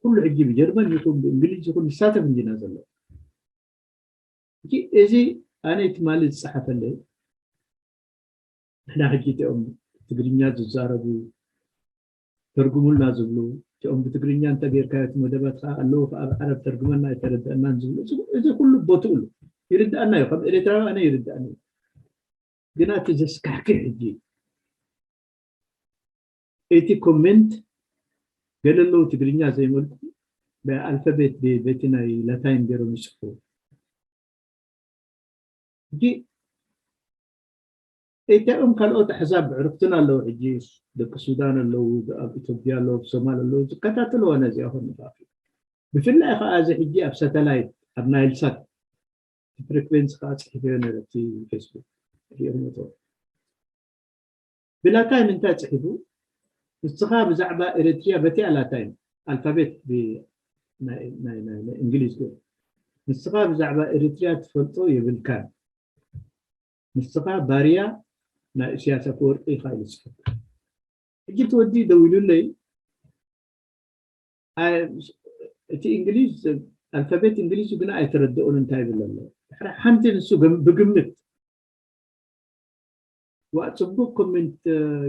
ኩሉ ሕጂ ብጀርመን ይኹን ብእንግሊዝ ይኹን ንሳተፍ እንዲና ዘሎ እዚ ኣነ ትማሊ ዝፀሓፈለይ ንሕና ሕጂ እቲኦም ትግርኛ ዝዛረቡ ተርጉሙልና ዝብሉ፣ እቲኦም ብትግርኛ እንተጌርካዮ እቲ መደባት ከዓ ኣለዉ ከዓ ብዓረብ ተርጉመልና ኣይተረድአናን ዝብሉ፣ እዚ- እዚ ኩሉ ቦትኡ ኣሎ። ይርድኣና እዩ፣ ከም ኤርትራዊ ኣነ ይርድኣኒ እዩ። ግና እቲ ዘስካሕክሕ ሕጂ እቲ ኮሜንት ገለ ኣለዉ ትግርኛ ዘይመልኩ ብኣልፋቤት ብ- በቲ ናይ ላታይን ገይሮም ይፅሕፉ። ሕጂ እቲኦም ካልኦት ኣሕዛብ ብዕርክትና ኣለዉ። ሕጂ ደቂ ሱዳን ኣለዉ፣ ኣብ ኢትዮጵያ ኣለዉ፣ ኣብ ሶማል ኣለዉ፣ ዝከታተልዎ ነዚኣ ኮን ንፋፊ። ብፍላይ ከዓ እዚ ሕጂ ኣብ ሳተላይት ኣብ ናይልሳት ፍሪኩዌንሲ ከዓ ፅሒፈዮ ነረ እቲ ፌስቡክ ሪኦሞ ብላታይ ምንታይ ፅሒፉ? ንስኻ ብዛዕባ ኤርትርያ በቲያ ላታይን ኣልፋቤት ብ- ናይ- ናይ- ናይ- ናይ እንግሊዝ ግን ንስኻ ብዛዕባ ኤርትርያ ትፈልጦ የብልካን። ንስኻ ባርያ ናይ ኢሳያስ ኣፈወርቂ ኢኻ ኢሉ ፅሒፉ። ሕጂ እቲ ወዲ ደዊሉለይ፣ ኣይ- እቲ እንግሊዝ ኣልፋቤት እንግሊዝ ግና ኣይተረድኦን እንታይ ይብል ኣሎ። ድሕሪ ሓንቲ ንሱ ገም- ብግምት ዋ ፅቡቅ ኮሜንት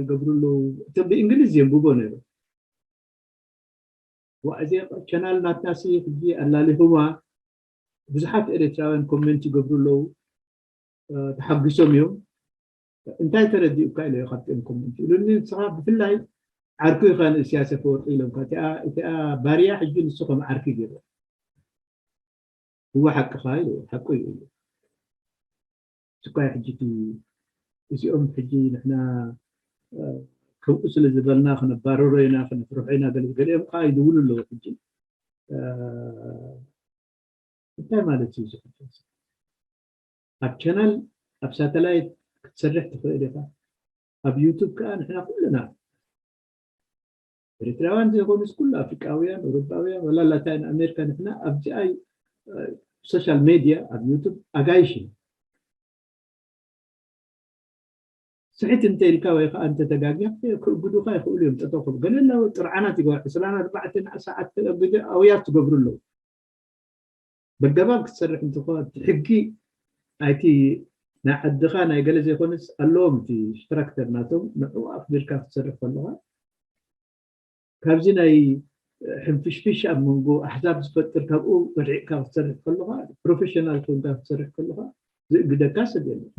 ይገብሩ ኣለዉ። እቶም ብእንግሊዝ የንብቦ ነይሩ። ዋ እዚ ቻናል ናትናሲ ሕጂ ኣላሊኹማ ብዙሓት ኤርትራውያን ኮሜንት ይገብሩ ኣለዉ። ተሓጒሶም እዮም። እንታይ ተረዲኡካ ኢለዮ ካብቲኦም ኮሜንት ኢሉኒ። ንስኻ ብፍላይ ዓርኩ ኢኻ ንእስያስ ኣፈወርቂ ኢሎምካ። እቲኣ እቲኣ ባርያ ሕጂ ንሱ ከም ዓርኪ ገይሩ። እወ ሓቅኻ ኢሉ ሓቁ እዩ ኢሉ። ስኳይ ሕጂ እቲ እዚኦም ሕጂ ንሕና ከምኡ ስለ ዝበልና ክነባረሮ ኢና ክነፍርሖ ኢና ገለ ገሊኦም ከዓ ይድውሉ ኣለዉ ሕጂ እንታይ ማለት እዩ ዝሕፈስ ኣብ ቻናል ኣብ ሳተላይት ክትሰርሕ ትኽእል ኢኻ ኣብ ዩቱብ ከዓ ንሕና ኩልና ኤርትራውያን ዘይኮኑስ ኩሉ ኣፍሪቃውያን፣ ኤውሮጳውያን፣ ወላ ላታይን ኣሜሪካ ንሕና ኣብዚኣ ሶሻል ሜድያ ኣብ ዩቱብ ኣጋይሽ ኢና። ስሕት እንተ ኢልካ ወይ ከዓ እንተ ተጋጊኻ ክእግዱኻ ይኽእሉ እዮም። ጠጠው ክብ ገለ ኣለዉ ጥርዓናት ይገባ ዕስራን ኣርባዕተን ሰዓት ተእግደ ኣውያት ትገብሩ ኣለዉ። በገባብ ክትሰርሕ እንትኾ እቲ ሕጊ ኣይቲ ናይ ዓድኻ ናይ ገለ ዘይኮነስ ኣለዎም እቲ ስትራክተር ናቶም ንዕኡ ኣኽቢርካ ክትሰርሕ ከለኻ ካብዚ ናይ ሕንፍሽፍሽ ኣብ መንጎ ኣሕዛብ ዝፈጥር ካብኡ ወድዒቕካ ክትሰርሕ ከለኻ ፕሮፌሽናል ኮንካ ክትሰርሕ ከለኻ ዝእግደካ ሰብ የለን።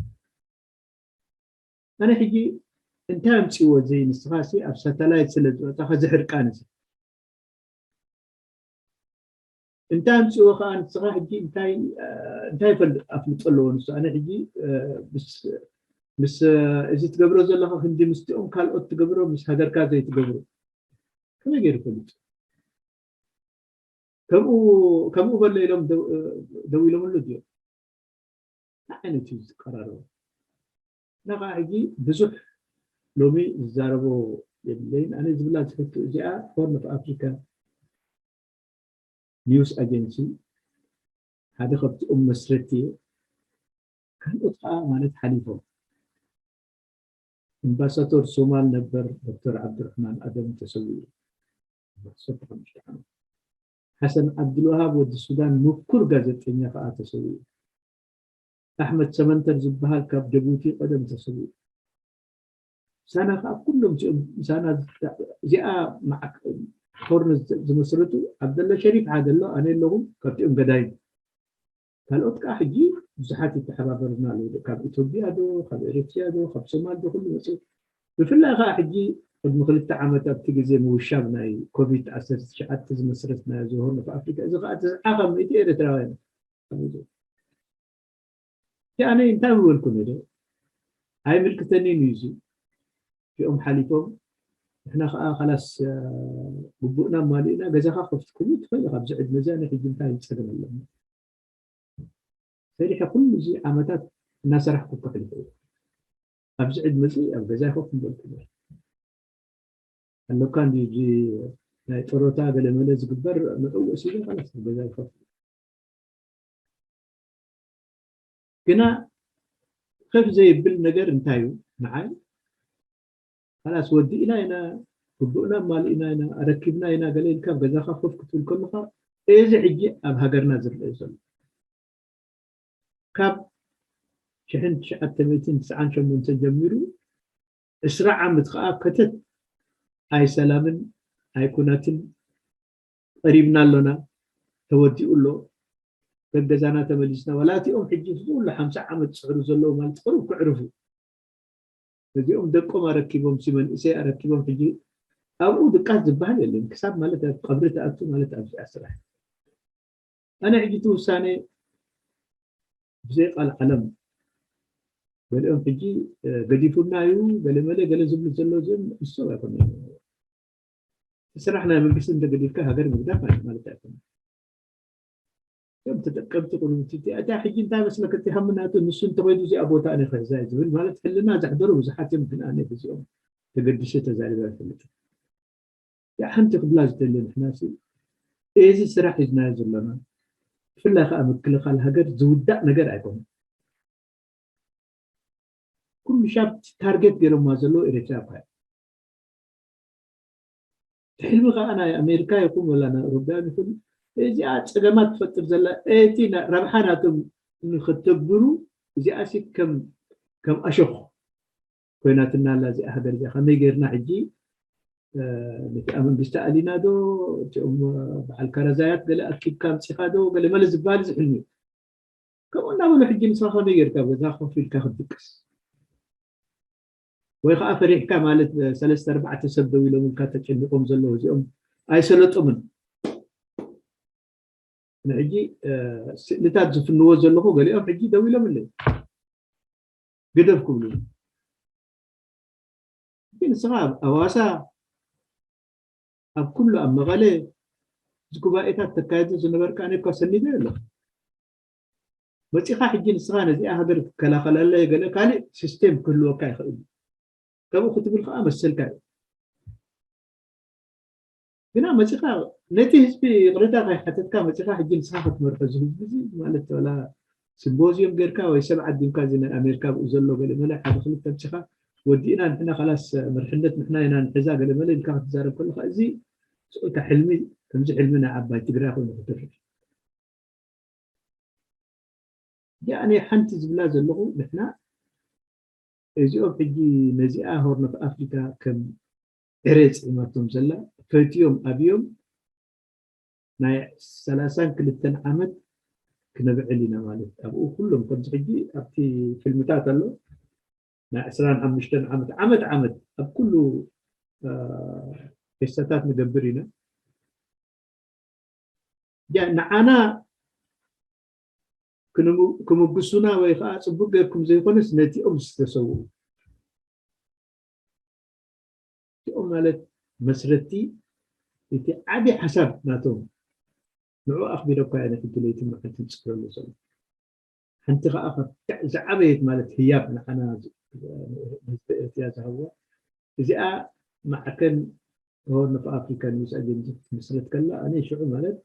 ኣነ ሕጂ እንታይ ኣምፅዎ እዚ ንስኻ ሲ ኣብ ሳተላይት ስለ ዝወፃኻ ዝሕርቃን እዚ እንታይ ኣምፅዎ ከዓ ንስኻ ሕጂ እንታይ እንታይ ኣፍልጦ ኣለዎ ንሱ ኣነ ሕጂ ምስ እዚ ትገብሮ ዘለኻ ክንዲ ምስቲኦም ካልኦት ትገብሮ ምስ ሃገርካ ዘይትገብሮ ከመይ ገይሩ ፈሊጡ ከምኡ ከምኡ በሎ ኢሎም ደው ኢሎምሉ ድዮም እንታይ ዓይነት እዩ ዝቀራረቡ እና ከዓ ሕጂ ብዙሕ ሎሚ ዝዛረቦ የብለይን ኣነ ዝብላ ዝፈቱ እዚኣ ሆርን ኦፍ ኣፍሪካ ኒውስ ኣጀንሲ ሓደ ካብቲኦም መስረቲ እየ ካልኦት ከዓ ማለት ሓሊፎም ኣምባሳቶር ሶማል ነበር ዶክተር ዓብዱርሕማን ኣደም ተሰዊኡ ሓሰን ዓብዱልዋሃብ ወዲ ሱዳን ምኩር ጋዜጠኛ ከዓ ተሰዊኡ ኣሕመድ ሰመንተር ዝበሃል ካብ ጀቡቲ ቀደም ተሰዊኡ ምሳና ከዓ ኩሎም እዚኦም ምሳና እዚኣ ሆርነ ዝመስረቱ ዓብደላ ሸሪፍ ሓደ ኣሎ ኣነ ኣለኹም ካብቲኦም ገዳይም ካልኦት ከዓ ሕጂ ብዙሓት ይተሓባበሩና ኣለዉ ካብ ኢትዮጵያ ዶ ካብ ኤርትርያ ዶ ካብ ሶማል ዶ ኩሉ መፅኡ ብፍላይ ከዓ ሕጂ ቅድሚ ክልተ ዓመት ኣብቲ ግዜ ምውሻብ ናይ ኮቪድ ዓሰርተ ትሽዓተ ዝመስረትናዮ ዝሆርነ ኣፍሪካ እዚ ከዓ ተስዓኻ ምእቲ ኤርትራውያን ኣነ እንታይ ምበልኩ ነደ ኣይምልክተኒን እዩ እዚ እዚኦም ሓሊፎም ንሕና ከዓ ካላስ ግቡእና ማሊእና ገዛኻ ከፍቲ ክሉ ትኽእል ኢኻ ኣብዚ ዕድመ እዚ ኣነ ሕጂ እንታይ ይፀገም ኣለኒ ሰሪሐ ኩሉ እዚ ዓመታት እናሰራሕኩ ከሕልፎ ኣብዚ ዕድመ እዚ ኣብ ገዛ ኮፍ ምበልኩ ኣለካ እንዲ ናይ ጥሮታ ገለመለ ዝግበር ንዕኡ ወሲደ ማለት ገዛ ይኸፍል ግና ከፍ ዘይብል ነገር እንታይ እዩ ንዓይ ካላስ ወዲእና ኢና ግቡእና ማልእና ኢና ኣረኪብና ኢና ገለ ኢልካ ገዛካ ኮፍ ክትብል ከለካ እዚ ሕጂ ኣብ ሃገርና ዝረአ ዘሎ ካብ ሽሕን ትሽዓተ ሚእትን ትስዓን ሸሞንተን ጀሚሩ ዕስራ ዓመት ከዓ ከተት ኣይ ሰላምን ኣይ ኩናትን ቀሪብና ኣሎና፣ ተወዲኡ ኣሎ። ገገዛና ተመሊስና ዋላ እቲኦም ሕጂ ኩሉ ሓምሳ ዓመት ዝፅዕሩ ዘለዉ ማለት ቁሩብ ክዕርፉ። እዚኦም ደቆም ኣረኪቦም ሲ መንእሰይ ኣረኪቦም ሕጂ ኣብኡ ድቃስ ዝበሃል የለን። ክሳብ ማለት ኣብ ቀብሪ ትኣቱ ማለት ኣብዚኣ ስራሕ። ኣነ ሕጂ እቲ ውሳነ ብዘይ ቃል ዓለም ገሊኦም ሕጂ ገዲፉና እዩ ገለመለ ገለ ዝብሉ ዘሎ እዚኦም ንሶም ኣይኮነ። እቲ ስራሕ ናይ መንግስቲ እንተገዲፍካ ሃገር ምግዳፍ ማለት ኣይኮነ። እቶም ተጠቀምቲ ቁሩብቲ እታ ሕጂ እንታይ መስለክ እቲ ሃምናቱ ንሱ እንተኮይዱ እዚኣ ቦታ ኣነ ክሕዛ እዩ ዝብል ማለት ሕልና ዘሕደሩ ብዙሓት እዮም። ግን ኣነ ብዚኦም ተገዲሰ ተዛሪበ ኣይፈልጥን። ያ ሓንቲ ክብላ ዝደሊ ንሕና እዚ ስራሕ ሒዝናዮ ዘለና ብፍላይ ከዓ ምክልኻል ሃገር ዝውዳእ ነገር ኣይኮነ። ኩሉ ሻብ ታርጌት ገይሮማ ዘለዉ ኤርትራ እኳ ሕልሚ ከዓ ናይ ኣሜሪካ ይኹን ወላ ናይ ኦሮቢያን ይኹን እዚኣ ፀገማት ትፈጥር ዘላ እቲ ረብሓ ናቶም ንክተግብሩ እዚኣ ሲ ከም ኣሸኹ ኮይናትና ኣላ እዚኣ ሃገር እዚኣ ከመይ ገይርና ሕጂ ነቲኣ መንግስቲ ኣሊና ዶ እቲኦም በዓል ካራዛያት ገለ ኣኪብካ ኣምፂኻ ዶ ገለ መለ ዝበሃል እዚ ሕልሚ እዩ። ከምኡ እናበሉ ሕጂ ንስኻ ከመይ ጌርካ ኣብ ገዛ ኮፍ ኢልካ ክትድቅስ ወይ ከዓ ፈሪሕካ ማለት ሰለስተ ኣርባዕተ ሰብ ደው ኢሎምልካ ተጨኒቆም ዘለዉ እዚኦም ኣይሰለጦምን። ንሕጂ ስእልታት ዝፍንዎ ዘለኹ ገሊኦም ሕጂ ደው ኢሎም ኣለዉ ግደፍ ክብሉ ግን ንስኻ ኣብ ኣዋሳ ኣብ ኩሉ ኣብ መቐለ እዚ ጉባኤታት ተካይዶ ዝነበርካ ኣነ እኳ ሰኒደ ኣለኹ። መፂኻ ሕጂ ንስኻ ነዚኣ ሃገር ክከላኸለለይ ገለ ካልእ ሲስቴም ክህልወካ ይኽእል እዩ። ከምኡ ክትብል ከዓ መሰልካ እዩ። ግና መፂኻ ነቲ ህዝቢ ይቕሬታ ከይሓተትካ መፂኻ ሕጂ ንስኻ ክትመርሖ እዚ ህዝቢ እዚ ማለት ዋላ ሲምቦዚየም ጌርካ ወይ ሰብ ዓዲምካ እዚ ናይ ኣሜሪካ ብኡ ዘሎ ገለ መለ ሓደ ክልተ ኣምፂኻ ወዲእና ንሕና ካላስ መርሕነት ንሕና ኢና ንሕዛ ገለ መለ ኢልካ ክትዛረብ ከለካ እዚ ስቕታ ሕልሚ ከምዚ ሕልሚ ናይ ዓባይ ትግራይ ኮይኑ ክትርፍ ያኔ ሓንቲ ዝብላ ዘለኹ ንሕና እዚኦም ሕጂ ነዚኣ ሆርን ኦፍ ኣፍሪካ ከም ዕረ ፅዒማቶም ዘላ ፈትዮም ኣብዮም ናይ ሰላሳን ክልተን ዓመት ክነብዕል ኢና ማለት ኣብኡ ኩሎም ከምዚ ሕጂ ኣብቲ ፊልምታት ኣሎ ናይ ዕስራን ሓሙሽተን ዓመት ዓመት ዓመት ኣብ ኩሉ ፌስታታት ንገብር ኢና ንዓና ክምጉሱና ወይ ከዓ ፅቡቅ ገርኩም ዘይኮነስ ነቲኦም ዝተሰውኡ እቲኦም ማለት መስረቲ እቲ ዓብዪ ሓሳብ ናቶም ንዑ ኣኽቢረ እኳ እየ ሕጂ ለይትን መዓልትን ዝፅሕፈሉ ዘሎ ሓንቲ ከዓ ዝዓበየት ማለት ህያብ ንዓና ህዝቢ ኤርትራ ዝሃብዋ እዚኣ ማዕከን ሆርን ኦፍ ኣፍሪካ ኒውስ ኣጀንሲ ክትምስረት ከላ ኣነ ሽዑ ማለት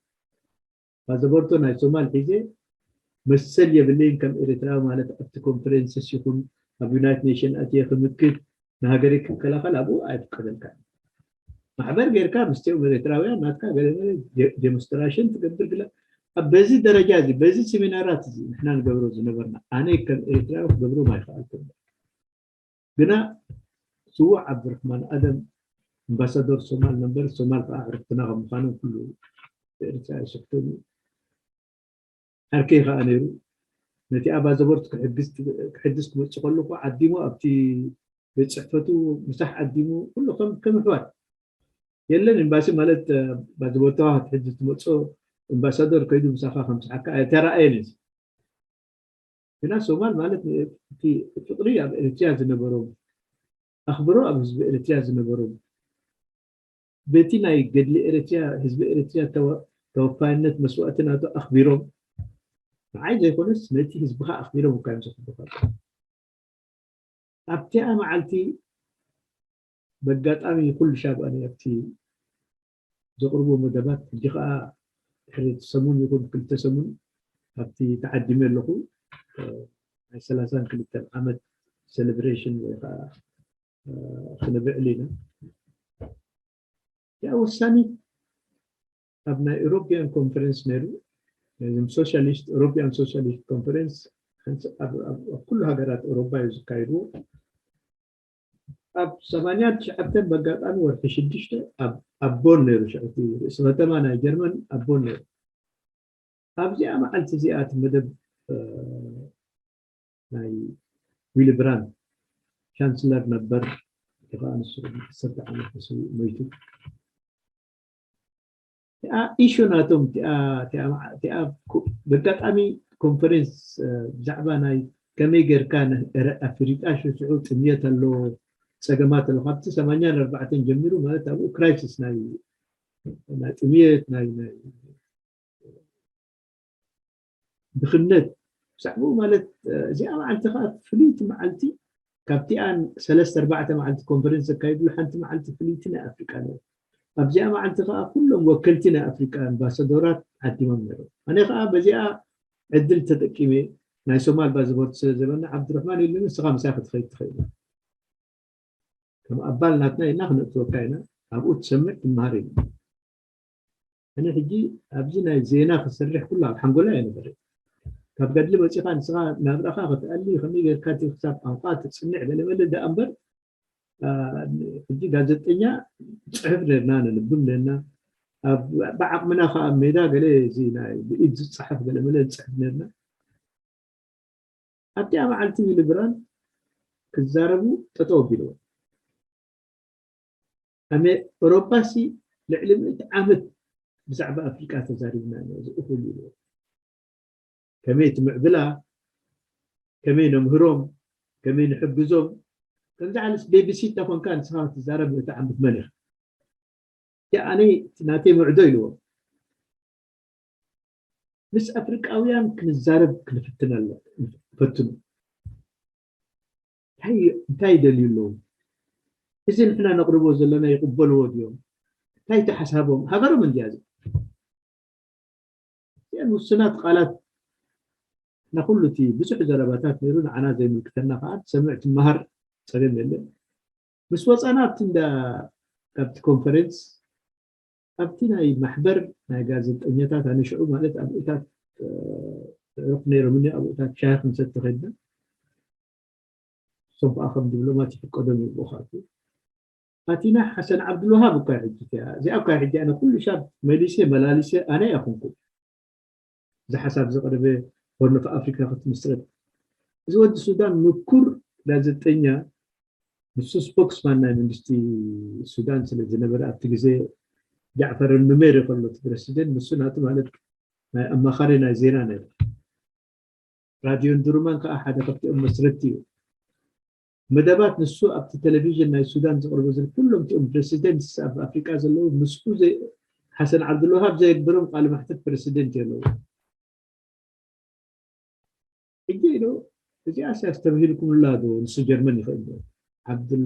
ፓስፖርቶ ናይ ሶማል ሒዘ መሰል የብለይን ከም ኤርትራዊ ማለት ኣብቲ ኮንፈረንስስ ይኹን ኣብ ዩናይትድ ኔሽን ኣትየ ክምክት ንሃገረይ ክከላኸል ኣብኡ ኣይፍቀደልካ ማሕበር ጌርካ ምስቲኦም ኤርትራውያን ናትካ ገለ ዴሞንስትራሽን ትገብር ግለ ኣብ በዚ ደረጃ እዚ በዚ ሴሚናራት እዚ ንሕና ንገብሮ ዝነበርና ኣነ ከም ኤርትራዊ ክገብሮም ኣይከኣልኩም ግና ስዉዕ ዓብዱርሕማን ኣደም ኣምባሳደር ሶማል ነበር ሶማል ከዓ ዕርፍትና ከም ምዃኑ ኩሉ ብኤርትራ ይስሕተኒ ዓርከይ ከዓ ነይሩ ነቲ ኣባዘቦርት ክሕድስ ክመፅእ ከለኩ ዓዲሙ ኣብቲ ቤት ፅሕፈቱ ምሳሕ ዓዲሙ ኩሉ ከም ኣሕዋት የለን ኤምባሲ ማለት ባዘቦርትካ ክትሕድስ ትመፅኦ ኣምባሳደር ከይዱ ምሳኻ ከምስሓካ ኣይተረኣየን እዩ ግና ሶማል ማለት እቲ ፍቅሪ ኣብ ኤርትርያ ዝነበሮም ኣኽብሮ ኣብ ህዝቢ ኤርትርያ ዝነበሮም በቲ ናይ ገድሊ ኤርትርያ ህዝቢ ኤርትርያ ተወፋይነት መስዋእቲ ናቱ ኣኽቢሮም ንዓይ ዘይኮነስ ነቲ ህዝብኻ ኣኽቢሮም እኳ እዮም ዘኽብሩኻ ኣብቲኣ መዓልቲ በጋጣሚ ኩሉ ሻብ ኣነ ኣብቲ ዘቕርቦ መደባት ሕጂ ከዓ ድሕሪ ሰሙን ይኹን ክልተ ሰሙን ኣብቲ ተዓዲመ ኣለኹ ናይ ሰላሳን ክልተን ዓመት ሴሌብሬሽን ወይ ከዓ ክነብዕል ኢና ያ ወሳኒት ኣብ ናይ ኤሮፒያን ኮንፈረንስ ነይሩ ሶሻሊስት ኤሮፒያን ሶሻሊስት ኮንፈረንስ ኣብ ኩሉ ሃገራት ኤሮፓ እዩ ዝካየድዎ ኣብ ሰማንያ ትሽዓተ ብኣጋጣሚ ወርሒ ሽዱሽተ ኣብ ቦን ነይሩ፣ ሽዑ እቲ ርእሲ ከተማ ናይ ጀርመን ኣብ ቦን ነይሩ። ኣብዚኣ መዓልቲ እዚኣ እቲ መደብ ናይ ዊሊ ብራንድ ቻንስለር ነበር፣ ከዓ ንሱ ዓሰርተ ዓመት ምስ መይቱ እቲኣ ኢሹ ናቶም እቲኣ በጋጣሚ ኮንፈረንስ ብዛዕባ ናይ ከመይ ጌርካ ኣፍሪቃ ሽዑ ጥምየት ኣሎ፣ ፀገማት ኣሎ ካብቲ ሰማንያን ኣርባዕተን ጀሚሩ ማለት ኣብኡ ክራይሲስ ናይ ጥምየት ናይ ድኽነት ብዛዕባኡ ማለት እዚኣ መዓልቲ ከዓ ፍልይቲ መዓልቲ ካብቲኣን ሰለስተ ኣርባዕተ መዓልቲ ኮንፈረንስ ዘካይድሉ ሓንቲ መዓልቲ ፍልይቲ ናይ ኣፍሪቃ ነይሩ ኣብዚኣ መዓልቲ ከዓ ኩሎም ወከልቲ ናይ ኣፍሪቃ ኣምባሳዶራት ዓዲሞም ነይሮም ኣነ ከዓ በዚኣ ዕድል ተጠቂመ ናይ ሶማል ባዝቦርት ስለ ዘበና ዓብድረሕማን ኢሉኒ ንስኻ ምሳይ ክትኸይድ ትኽእል ከም ኣባል ናትና ኢልና ክነእትወካ ኢና ኣብኡ ትሰምዕ ትመሃር ኢና ኣነ ሕጂ ኣብዚ ናይ ዜና ክሰርሕ ኩሉ ኣብ ሓንጎላ ኣይነበረ ካብ ገድሊ መፂኻ ንስኻ ናብራኻ ክትኣሊ ከመይ ጌርካ እቲ ክሳብ ቋንቋ ትፅንዕ ገለመለ ደኣ እምበር ሕጂ ጋዜጠኛ ፅሕፍ ነርና ነንብብ ነርና ብዓቕምና ከዓ ሜዳ ገለ እዚ ናይ ብኢድ ዝፀሓፍ ገለመለ ንፅሕፍ ነርና ኣብቲኣ መዓልቲ ዊሊ ብራንድ ክዛረቡ ጠጠው ኣቢልዎ ኣሜ ኤውሮጳ ሲ ልዕሊ ምእቲ ዓመት ብዛዕባ ኣፍሪቃ ተዛሪብና ኢና እዚ እኹል ኢልዎ ከመይ ትምዕብላ ከመይ ነምህሮም ከመይ ንሕግዞም ከምዚ ዓይነት ቤቢሲት ተኾንካ ንስኻ ክትዛረብ ምእቲ ዓመት መን ኢኻ ኣነ ናተይ ምዕዶ ኢልዎ ምስ ኣፍሪቃውያን ክንዛረብ ክንፍትን ኣሎ ፈትኑ እንታይ ይደልዩ ኣለዉ እዚ ንሕና ነቕርቦ ዘለና ይቕበልዎ ድዮም እንታይ እቲ ሓሳቦም ሃገሮም እንድያ እዚ እዚኣን ውሱናት ቃላት ንኩሉ እቲ ብዙሕ ዘረባታት ነይሩ ንዓና ዘይምልክተና ከዓ ትሰምዕ ትመሃር ፀገም የለን ምስ ወፃና ኣብቲ እንዳ ካብቲ ኮንፈረንስ ኣብቲ ናይ ማሕበር ናይ ጋዜጠኛታት ኣነ ሽዑ ማለት ኣብኡታት ኣዕሩኽ ነይሮምኒ ኣብኡታት ሻሂ ክንሰቲ ከድና እሶም ከዓ ከም ዲፕሎማት ይፍቀዶም ይብኡ ክኣትዉ ኣቲና ሓሰን ዓብዱልውሃብ እኳ ሕጂ እቲኣ እዚኣ እኳ ሕጂ ኣነ ኩሉ ሻብ መሊሰ መላሊሰ ኣነ ኣይኹንኩ እዚ ሓሳብ ዘቕረበ ሆርን ኦፍ ኣፍሪካ ክትምስረት እዚ ወዲ ሱዳን ምኩር ጋዜጠኛ ንሱ ስፖክስማን ናይ መንግስቲ ሱዳን ስለ ዝነበረ ኣብቲ ግዜ ጃዕፈር ኑሜር ይኸሎ እቲ ፕረሲደንት ንሱ ናቱ ማለት ናይ ኣማኻሪ ናይ ዜና ነይሩ ራድዮን ድሩማን ከዓ ሓደ ካብቲኦም መስረቲ እዩ መደባት ንሱ ኣብቲ ቴሌቪዥን ናይ ሱዳን ዘቕርቦ ዝል ኩሎም እቲኦም ፕረሲደንት ኣብ ኣፍሪቃ ዘለዉ ምስኡ ሓሰን ዓብዱልዋሃብ ዘየግበሮም ቃል ማሕተት ፕረሲደንት የለዉ ሕጂ ኢሉ እዚኣስ ኣስተብሂልኩምላ ዶ ንሱ ጀርመን ይኽእል ዶ ዓብዱል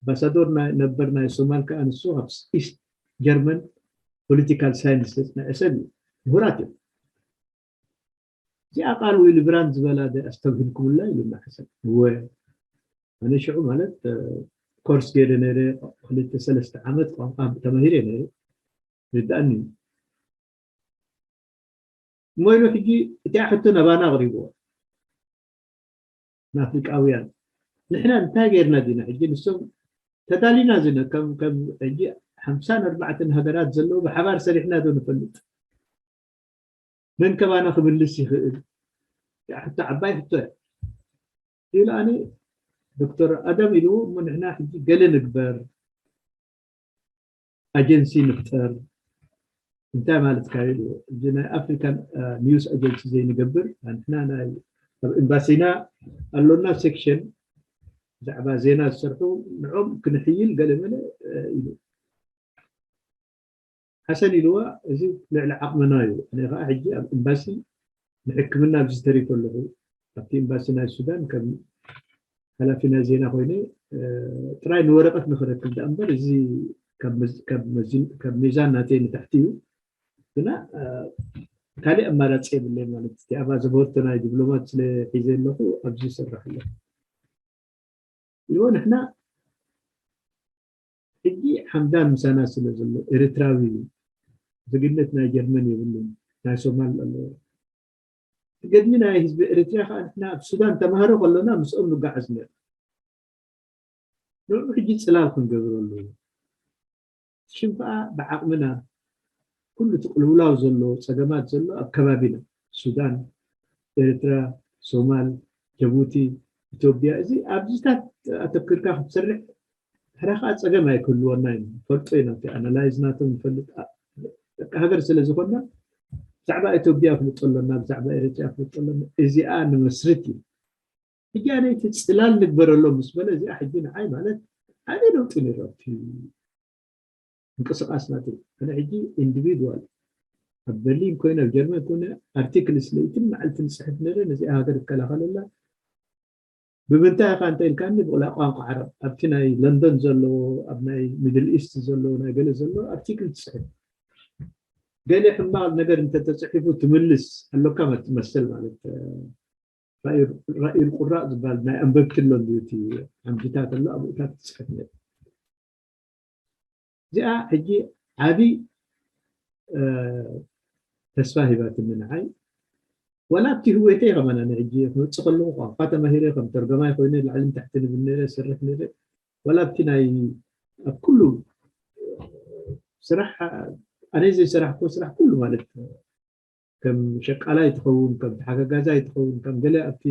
ኣምባሳዶር ነበር ናይ ሶማል ከዓ ንሱ ኣብ ኢስት ጀርመን ፖለቲካል ሳይንስ ዘፅንዐ ሰብ እዩ ምሁራት እዮም እዚኣ ቃል ዊሊ ብራንድ ዝበላ ዶ ኣስተብሂልኩምላ ኢሉና ሓሰን እወ ኣነ ሽዑ ማለት ኮርስ ገይረ ነይረ ክልተ ሰለስተ ዓመት ቋንቋ ተማሂረ ነይረ ይርዳእኒ እዩ እሞ ኢሉ ሕጂ እቲኣ ሕቶ ናባና ኣቕሪብዎ ንኣፍሪቃውያን ንሕና እንታይ ገይርና ዲና ሕጂ ንሶም ተዳሊና ዝነ ከም ከም ሕጂ ሓምሳን ኣርባዕተን ሃገራት ዘለዉ ብሓባር ሰሪሕና ዶ ንፈልጥ መን ከባና ክምልስ ይኽእል ሕቶ ዓባይ ሕቶ እያ ኢሉ ኣነ ዶክተር ኣዳም ኢልዎ እሞ ንሕና ሕጂ ገለ ንግበር ኣጀንሲ ንፍጠር እንታይ ማለትካ ኢልዎ እዚ ናይ ኣፍሪካን ኒውስ ኣጀንሲ ዘይንገብር ንሕና ናይ ኣብ ኤምባሲና ኣሎና ሴክሽን ብዛዕባ ዜና ዝሰርሑ ንዖም ክንሕይል ገለመለ ኢሉ ሓሰን ኢልዋ እዚ ልዕሊ ዓቕምና እዩ ኣነ ከዓ ሕጂ ኣብ ኤምባሲ ንሕክምና ኣብዚ ተሪፈ ኣለኹ ኣብቲ ኤምባሲ ናይ ሱዳን ከም ሓላፊ ናይ ዜና ኮይነ ጥራይ ንወረቀት ንክረክብ ዳ እምበር እዚ ካብ ሚዛን ናተይ ንታሕቲ እዩ ግና ካሊእ ኣማራፂ የብለይ ማለት እቲ ኣባ ዘበርቶ ናይ ዲፕሎማት ስለ ሒዘ ኣለኹ ኣብዚ ይሰርሕ ኣለኹ ኢልዎ ንሕና ሕጂ ሓምዳን ምሳና ስለ ዘሎ ኤርትራዊ እዩ ዜግነት ናይ ጀርመን የብሉን ናይ ሶማል ኣለዎ እቲ ገድሊ ናይ ህዝቢ ኤርትራ ከዓ ንሕና ኣብ ሱዳን ተማሃሮ ከለና ምስኦም ንጓዓዝ ነርና ንዑ ሕጂ ጽላል ክንገብረሉ ሽም ከዓ ብዓቕምና ኩሉ እቲ ቅልውላው ዘሎ ጸገማት ዘሎ ኣብ ከባቢና ሱዳን፣ ኤርትራ፣ ሶማል፣ ጀቡቲ፣ ኢትዮጵያ፣ እዚ ኣብዚታት ኣተኪርካ ክትሰርሕ፣ ሕራ ከዓ ጸገም ኣይክህልወና እዩ። ንፈልጦ ኢና፣ እቲ ኣናላይዝ ናቶም ንፈልጥ። ደቂ ሃገር ስለ ዝኾንና ብዛዕባ ኢትዮጵያ ፍልጦ ኣለና፣ ብዛዕባ ኤርትራ ፍልጦ ኣለና። እዚኣ ንመስርት እዩ። ሕጂ ኣነ እቲ ጽላል ንግበረሎም ምስ በለ፣ እዚኣ ሕጂ ንዓይ ማለት ዓብዪ ለውጢ ነይሩ ኣብቲ ምንቅስቃስ ናተይ። ኣነ ሕጂ ኢንዲቪድዋል ኣብ በርሊን ኮይነ፣ ኣብ ጀርመን ኮይነ፣ ኣርቲክልስ ለይትን መዓልትን ጽሕፍ ነይረ፣ ነዚኣ ሃገር እከላኸለላ። ብምንታይ ኢኻ እንተ ኢልካኒ፣ ብቕላ ቋንቋ ዓረብ ኣብቲ ናይ ለንደን ዘሎ፣ ኣብ ናይ ሚድል ኢስት ዘሎ፣ ናይ ገለ ዘሎ ኣርቲክል ትጽሕፍ። ገለ ሕማቕ ነገር እንተተጽሒፉ ትምልስ ኣሎካ መት-፣ መሰል ማለት፣ ራእይ ቁራእ ዝበሃል ናይ ኣንበብቲ ኣሎ እንድዩ፣ እቲ ዓምድታት ኣሎ፣ ኣብኡታት ትጽሕፍ ነይሩ። እዚኣ ሕጂ ዓቢ፣ እ፣ ተስፋ ሂባትኒ ንዓይ። ዋላ ኣብቲ ህወተይ ከማን ኣነ ሕጂ ክመጽእ ከለኹ ቋንቋ ተማሂረ፣ ከም ተርገማይ ኮይነ ላዕልን ታሕትን እብል ነይረ፣ እሰርሕ ነይረ። ዋላ ኣብቲ ናይ፣ ኣብ ኩሉ ስራሕ፣ ኣነ ዘይሰራሕኩዎ ስራሕ ኩሉ ማለት ከም ሸቃላይ ትኸውን፣ ከም ተሓጋጋዛይ ትኸውን፣ ከም ገለ ኣብቲ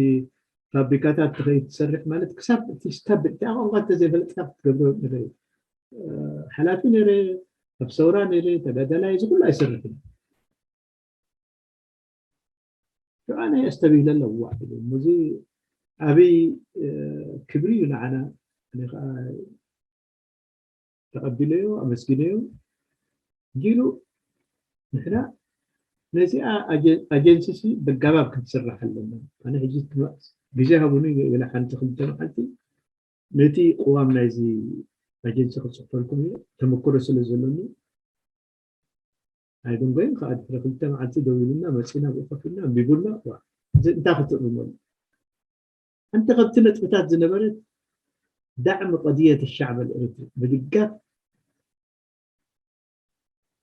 ፋብሪካታት ትኸይድ ትሰርሕ ማለት ክሳብ እቲ ስታብል፣ እቲኣ ቋንቋ እንተዘይፈለጥካ ትገብሮ ነገር እዩ። እ፣ ሓላፊ ነይረ፣ ኣብ ሰውራ ነይረ፣ ተጋዳላይ፣ እዚ ኩሉ ኣይሰርሕን። ሽዑ ኣነ ኣስተብሂለ ኣለዎ፣ ዋእ ኢለ፣ እሞ እዚ ዓብይ፣ እ፣ ክብሪ እዩ ንዓና። ኣነ ከዓ ተቐቢለዮ፣ ኣመስጊነዮ። ጊሉ ንሕና ነዚኣ ኣጀ-፣ ኣጀንሲ ሲ በጋባብ ክትስራሕ ኣለና። ኣነ ሕጂ ትማ-፣ ግዜ ሃቡኒ፣ ገለ ሓንቲ ክልተ መዓልቲ ነቲ ቅዋም ናይዚ ኣጀንሲ ክጽሕፈልኩም እየ። ተመክሮ ስለ ዘለኒ ኣይደንጎይን። ከዓ ድሕሪ ክልተ መዓልቲ ደው ኢሉና፣ መጺና፣ ብኡ ከፊልና፣ ኣንቢቡልና፣ ዋ፣ እዚ እንታይ ክትእርመሉ? ሓንቲ ካብቲ ነጥብታት ዝነበረት ዳዕሚ ቀድየት ሻዕብ ኤርትሪ፣ ምድጋፍ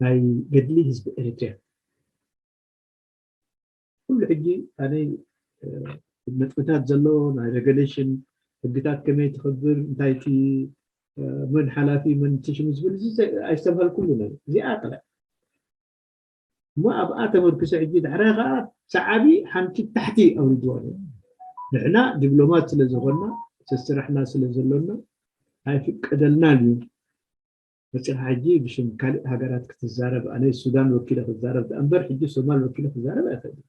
ናይ ገድሊ ህዝቢ ኤርትርያ። ኩሉ ሕጂ ኣነ፣ እ፣ ነጥብታት ዘሎ ናይ ሬጉሌሽን፣ ሕግታት ከመይ ትኽብር፣ እንታይ እቲ፣ እ፣ መን ሓላፊ፣ መን እቲ ሽሙ ዝብል፣ እዚ ዘ-፣ ኣይስተብሃልኩሉ ነይሩ። እዚኣ ጥራይ። እሞ ኣብኣ ተመርኩሰ ሕጂ ዳሕራይ ከዓ ሰዓቢ ሓንቲ ታሕቲ ኣውሪድዋ ነይሩ። ንሕና ዲፕሎማት ስለ ዝኾንና፣ ሰስራሕና ስለ ዘሎና ኣይፍቀደልናን እዩ። መፂኻ ሕጂ ብሽም ካልእ ሃገራት ክትዛረብ፣ ኣነ ሱዳን ወኪለ ክዛረብ ደኣ እምበር፣ ሕጂ ሶማል ወኪለ ክዛረብ ኣይኽእልን።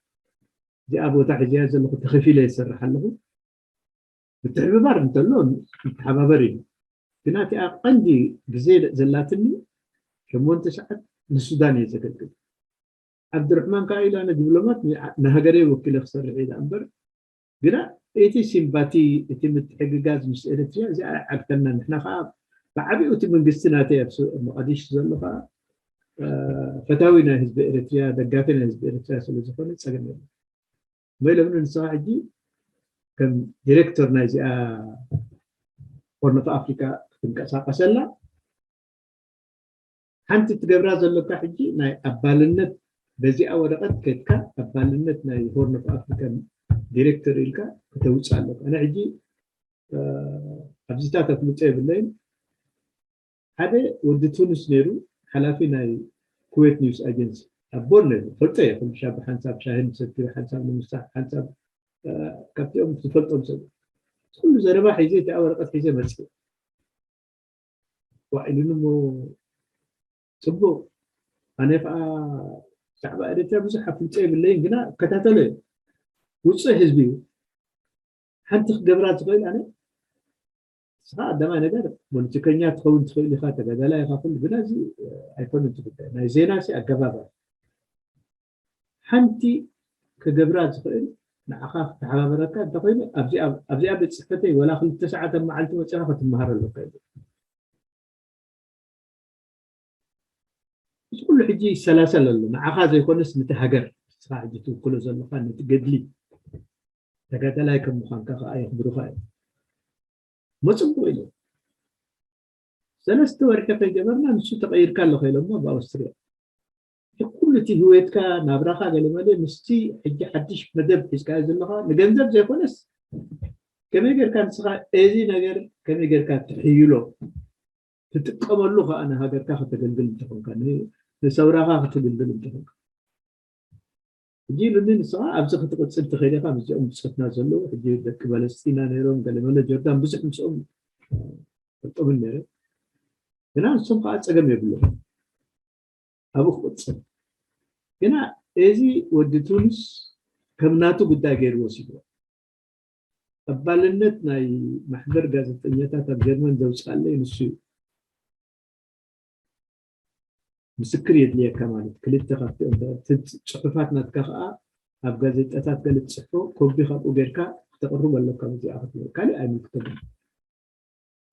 እዚኣ ቦታ ሒዘያ ዘለኹ ተኸፊለ ይሰርሕ ኣለኹ። ምትሕብባር እንተሎ ንተሓባበር ኢና። ግና እቲኣ ቀንዲ ግዜ ዘላትኒ ሸሞንተ ሰዓት ንሱዳን እየ ዘገልግል። ዓብድርሕማን ከዓ ኢሉ፣ ኣነ ዲፕሎማት ን-፣ ንሃገረይ ወኪለ ክሰርሕ እየ ደኣ እምበር፣ ግና እቲ ሲምባቲ፣ እቲ ምትሕግጋዝ ምስ ኤርትርያ፣ እዚኣ ኣይዓግተና። ንሕና ከዓ ብዓቢኡ እቲ መንግስቲ ናተይ ኣብ ሱ-፣ መቃዲሽ ዘሎ ከዓ፣ እ፣ ፈታዊ ናይ ህዝቢ ኤርትርያ፣ ደጋፊ ናይ ህዝቢ ኤርትርያ ስለ ዝኾነ ጸገም የለን። እሞ ኢሎምኒ፣ ንስኻ ሕጂ ከም ዲሬክተር ናይዚኣ ሆርን ኦፍ ኣፍሪካ ክትንቀሳቀሰላ፣ ሓንቲ ትገብራ ዘለካ ሕጂ ናይ ኣባልነት፣ በዚኣ ወረቐት ከድካ ኣባልነት ናይ ሆርን ኦፍ ኣፍሪካ ዲሬክተር ኢልካ ክተውፅእ ኣለካ። ኣነ ሕጂ፣ እ፣ ኣብዚታት ኣፍልጦ የብለይን። ሓደ ወዲ ቱኒስ ነይሩ፣ ሓላፊ ናይ ኩዌት ኒውስ ኣጀንሲ፣ ኣብ ቦን ነይሩ። ፈልጦ እየ፣ ኩሉ ሻብ ሓንሳብ ሻሂ ንሰቲ፣ ሓንሳብ ንምሳሕ፣ ሓንሳብ፣ እ፣ ካብቲኦም ዝፈልጦም ሰብ። ኩሉ ዘረባ ሒዘ፣ እቲኣ ወረቐት ሒዘ መፅእ። ዋዒሉኒ እሞ፣ ጽቡቕ። ኣነ ከኣ ብዛዕባ ኤርትራ ብዙሕ ኣፍልጦ የብለይን፣ ግና እከታተሎ እየ። ውጹእ ህዝቢ እዩ። ሓንቲ ክገብራ ዝኽእል ኣነ፣ ንስኻ ቀዳማይ ነገር ፖለቲከኛ ትኸውን ትኽእል ኢኻ፣ ተጋዳላይ ኢኻ፣ ኩሉ፣ ግና እዚ ኣይኮነን እቲ ጉዳይ። ናይ ዜና ሲ ኣገባብ ኣሎ። ሓንቲ ክገብራ ዝኽእል ንዓኻ ክተሓባበረካ እንተኾይኑ፣ ኣብዚኣ፣ ኣብዚኣ ቤት ጽሕፈተይ ወላ ክልተ ሰዓት ኣብ መዓልቲ መጺኻ ክትመሃር ኣለካ። እዚ ኩሉ ሕጂ ይሰላሰል ኣሎ። ንዓኻ ዘይኮነስ ነቲ ሃገር፣ ንስኻ ሕጂ ትውክሎ ዘለኻ ነቲ ገድሊ ተጋዳላይ ከም ምዃንካ ከኣ የኽብሩኻ እዮም። እሞ ጽቡቕ ኢለ። ሰለስተ ወርሒ ከይገበርና ንሱ ተቐይርካ ኣለኻ ኢሎሞ ብኣውስትርያ። እቲ ኩሉ እቲ ህይወትካ፣ ናብራኻ ገለመለ ምስቲ ሕጂ ሓድሽ መደብ ሒዝካዮ ዘለኻ ንገንዘብ ዘይኮነስ ከመይ ጌርካ ንስኻ እዚ ነገር ከመይ ጌርካ ትሕይሎ፣ ትጥቀመሉ ከኣ ንሃገርካ ከተገልግል እንተኾንካ፣ ንሰውራኻ ከተገልግል እንተኾንካ። ሕጂ ኢሉኒ፣ ንስኻ ኣብዚ ክትቕጽል ትኽእል ኢኻ፣ ምስዚኦም ብጾትና ዘለዉ፣ ሕጂ ደቂ ፓለስጢና ነይሮም፣ ገለመለ ጆርዳን፣ ብዙሕ ምስኦም ፈልጦምን ነይረ። ግና ንሶም ከኣ ጸገም የብሎም። ኣብኡ ክቕጽል። ግና እዚ ወዲ ቱኒስ ከም ናቱ ጉዳይ ገይሩ ወሲድዎ። ቀባልነት ናይ ማሕበር ጋዜጠኛታት ኣብ ጀርመን ዘውፅኣለይ ንሱ እዩ። ምስክር የድልየካ ማለት ክልተ ካብቲኦም ፅሑፋት ናትካ ከዓ ኣብ ጋዜጣታት ገለ ትፅሕፎ ኮቢ ካብኡ ጌርካ ክተቕርብ ኣለካ። በዚኣ ክትብል ካልእ ኣይምልክተን።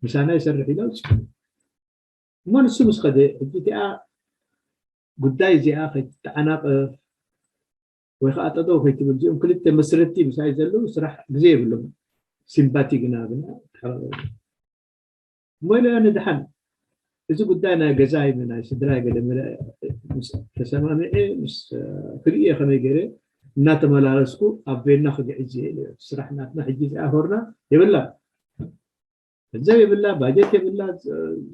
ምሳና ይሰርሕ ኢላ ውፅእ እሞ ንሱ ምስ ኸደ ሕጂ እቲኣ ጉዳይ እዚኣ ከይትተዓናቐፍ ወይ ከዓ ጠጠው ከይትብል እዚኦም ክልተ መስረቲ ምሳይ ዘለዉ ስራሕ ግዜ የብሎም። ሲምባቲ ግና ግና ተሓባበሩ እሞ ኢለ ንድሓን እዚ ጉዳይ ናይ ገዛይ ናይ ስድራይ ገለ መለ ተሰማሚዐ ምስ ክርእየ ከመይ ገይረ እናተመላለስኩ ኣብ ቤና ክግዕዝ እየ ኢለ ስራሕ ናትና ሕጂ እዚኣ ሆርና የብላ ገንዘብ የብላ፣ ባጀት የብላ፣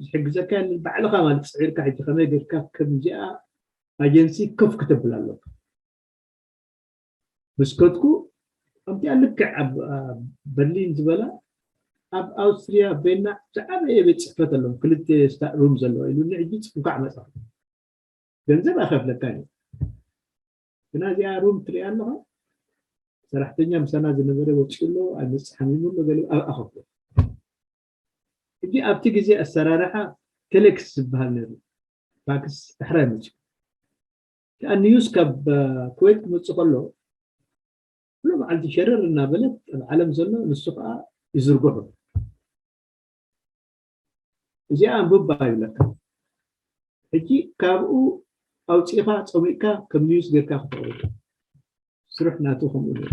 ዝሕግዘካ የለን። ባዕልኻ ማለት ፅዒርካ ሕጂ ከመይ ጌርካ ከምዚኣ ኣጀንሲ ከፍ ክተብል ኣለካ። ምስ ከድኩ ከምቲኣ ልክዕ ኣብ በርሊን ዝበላ ኣብ ኣውስትሪያ ቤና ዝዓበየ ቤት ፅሕፈት ኣለዎም ክልተ ስታፍ ሩም ዘለዎ ኢሉኒ። ሕጂ እንኳዕ መፃኹ። ገንዘብ ኣይኸፍለካን እዩ። ግና እዚኣ ሩም ትሪኣ ኣለኻ ሰራሕተኛ ምሳና ዝነበረ ወፂኡ ኣሎ ኣይመፅእ ሓሚሙ ኣሎ ገለ ኣብኣ ከፍሎ። ሕጂ ኣብቲ ግዜ ኣሰራርሓ ቴሌክስ ዝበሃል ነይሩ። ፋክስ ዳሕራይ መፅኡ። ከዓ ኒውስ ካብ ኩዌት ክመፅእ ከሎ ኩሉ መዓልቲ ሸረር እናበለት ኣብ ዓለም ዘሎ ንሱ ከዓ ይዝርግሑ። እዚኣ ኣንብባ ይብለካ። ሕጂ ካብኡ ኣውፂእኻ ፀሚቕካ ከም ኒውስ ጌርካ ክተቕርቦ ስሩሕ ናቱ ከምኡ ነይሩ።